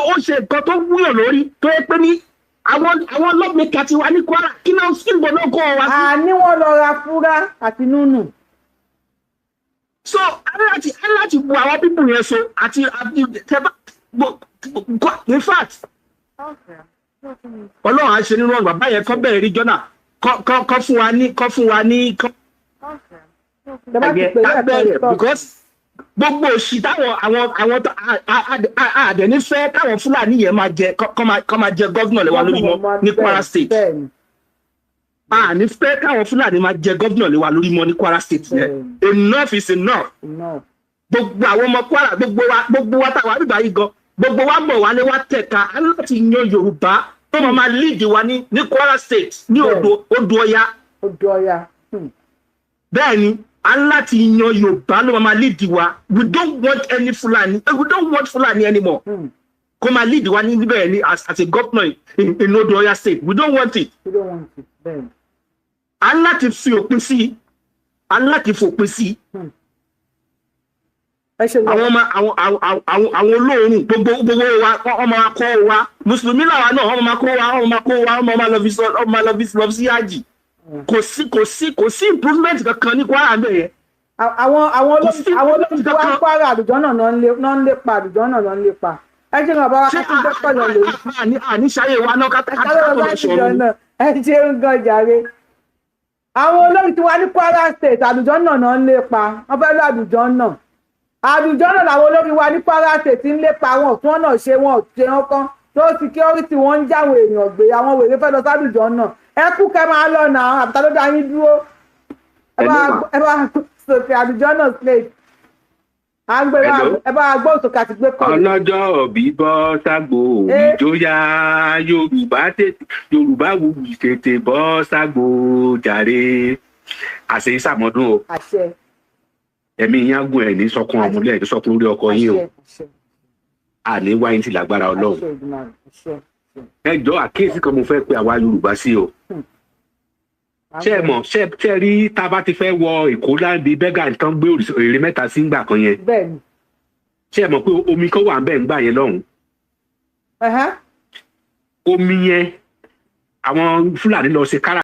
ó ṣe nǹkan tó wúyàn lórí, tó yẹ pé ní àwọn lawmaker ti wà ní Kwara, kí náà sí ìgbọ̀n kó wa sí. Àní wọn lọ ra fúrá àti núnù. So a ní láti bu àwọn people yẹn so àti tẹ́bá. In fact, Ọlọ́run á ṣe nínú ọgbà báyẹn kọ́ bẹ̀rẹ̀ rí jọ́nà kọ́ fún wa ní kọ́ bẹ̀rẹ̀, because gbogbo òṣì táwọn àwọn àdẹ̀ní fẹ́ káwọn Fúlàní yẹn máa jẹ, kọ́ máa jẹ governor lé wa lórí mọ́ ní Kwara State. Àní fẹ́ káwọn Fúlàní máa jẹ governor lé wa lórí mọ́ ní Kwara State yẹn. Enough is enough. Gbogbo àwọn ọmọ Kwara, gbogbo wa táwa bíbá yìí gan, gbogbo wa mọ̀ wálé wa tẹ̀ka á láti yan Yorùbá tó máa lead wa ní Kwara State, ní odò Ọya. Odò Ọya. Bẹ́ẹ̀ ni, a láti yan Yorùbá ló máa lead wa. We don't want any Fulani, we don't want Fulani anymore kó máa lead wa ní níbẹ̀ ní as a governor in Odò Ọya State. We don't want it. We don't want it, bẹ́ẹ̀. A láti fi òpin sí, a láti fòpin sí. Àwọn ọmọ àwọn olóòórùn, gbogbo wa, wọ́n máa kọ́ wa. Mùsùlùmí làwa náà, wọ́n máa kó wa, wọ́n máa kó wa, wọ́n máa lọ fi sọ, wọ́n máa lọ sí àjì. Kò sí improvement kankan ní Kwara bẹ́ẹ̀ yẹn. Àwọn olórí tí wọ́n Kwara, àlùjọ náà náà ń lépa, àlùjọ náà náà ń lépa. Ẹ ṣe kan bá wa ká tún gbọ́ pẹ̀lú lórí. Àní ṣayé wa náà ká tó lọ sọ̀rọ̀. Ẹ ṣeun gan jàre. Àwọn olórí tí wọ́n ní Kwara State, àlùjọ náà náà ń lépa. Wọ́n fẹ́ lọ àlùjọ náà, àlùjọ náà làwọn olórí wa ní Kwara State ń lépa. Àwọn òtún ọ̀nà ṣe wọn ò ṣe wọn kan tó security, wọn ń jáwọ́ èèyàn gbé. Àwọn wèrè fẹ́ lọ sálùjọ náà. Ẹ kú kẹ́ máa lọ nà àbúta ló dá yín dúró. Ẹ bá sòkè àlùjọ náà slate à ń gbé. Ẹ bá gbọ́ òsòkè àti gbé kọ́. Ọlọ́jọ́ òbí bọ́ ságbo ìjóyà Yorùbá, tètè Yorùbá wuyì, tètè bọ́ ságbo jàre. Àṣẹ ìsàmọ́dún o. Àṣẹ. Ẹ̀mí yín á gùn, ẹ̀ ní sọkún ọmọlẹ́, ẹ̀ ní sọkún orí ọkọ yín o. Àní wáyé ti lágbára Ọlọ́run. Ẹ jọ, àkíyèsí kan mo fẹ́ pe àwa Yorùbá sí o. Ṣé ẹ mọ̀, ṣé ẹ rí, tá a bá ti fẹ́ wọ Èkó láǹdí bẹ́gà tán gbé èrè mẹ́ta sí ńgbà kan yẹn, ṣé ẹ mọ̀ pé omi kan wà ń bẹ̀ ńgbà yẹn lọ́hùn? Omi yẹn, àwọn Fúlàní lọ ṣe kára.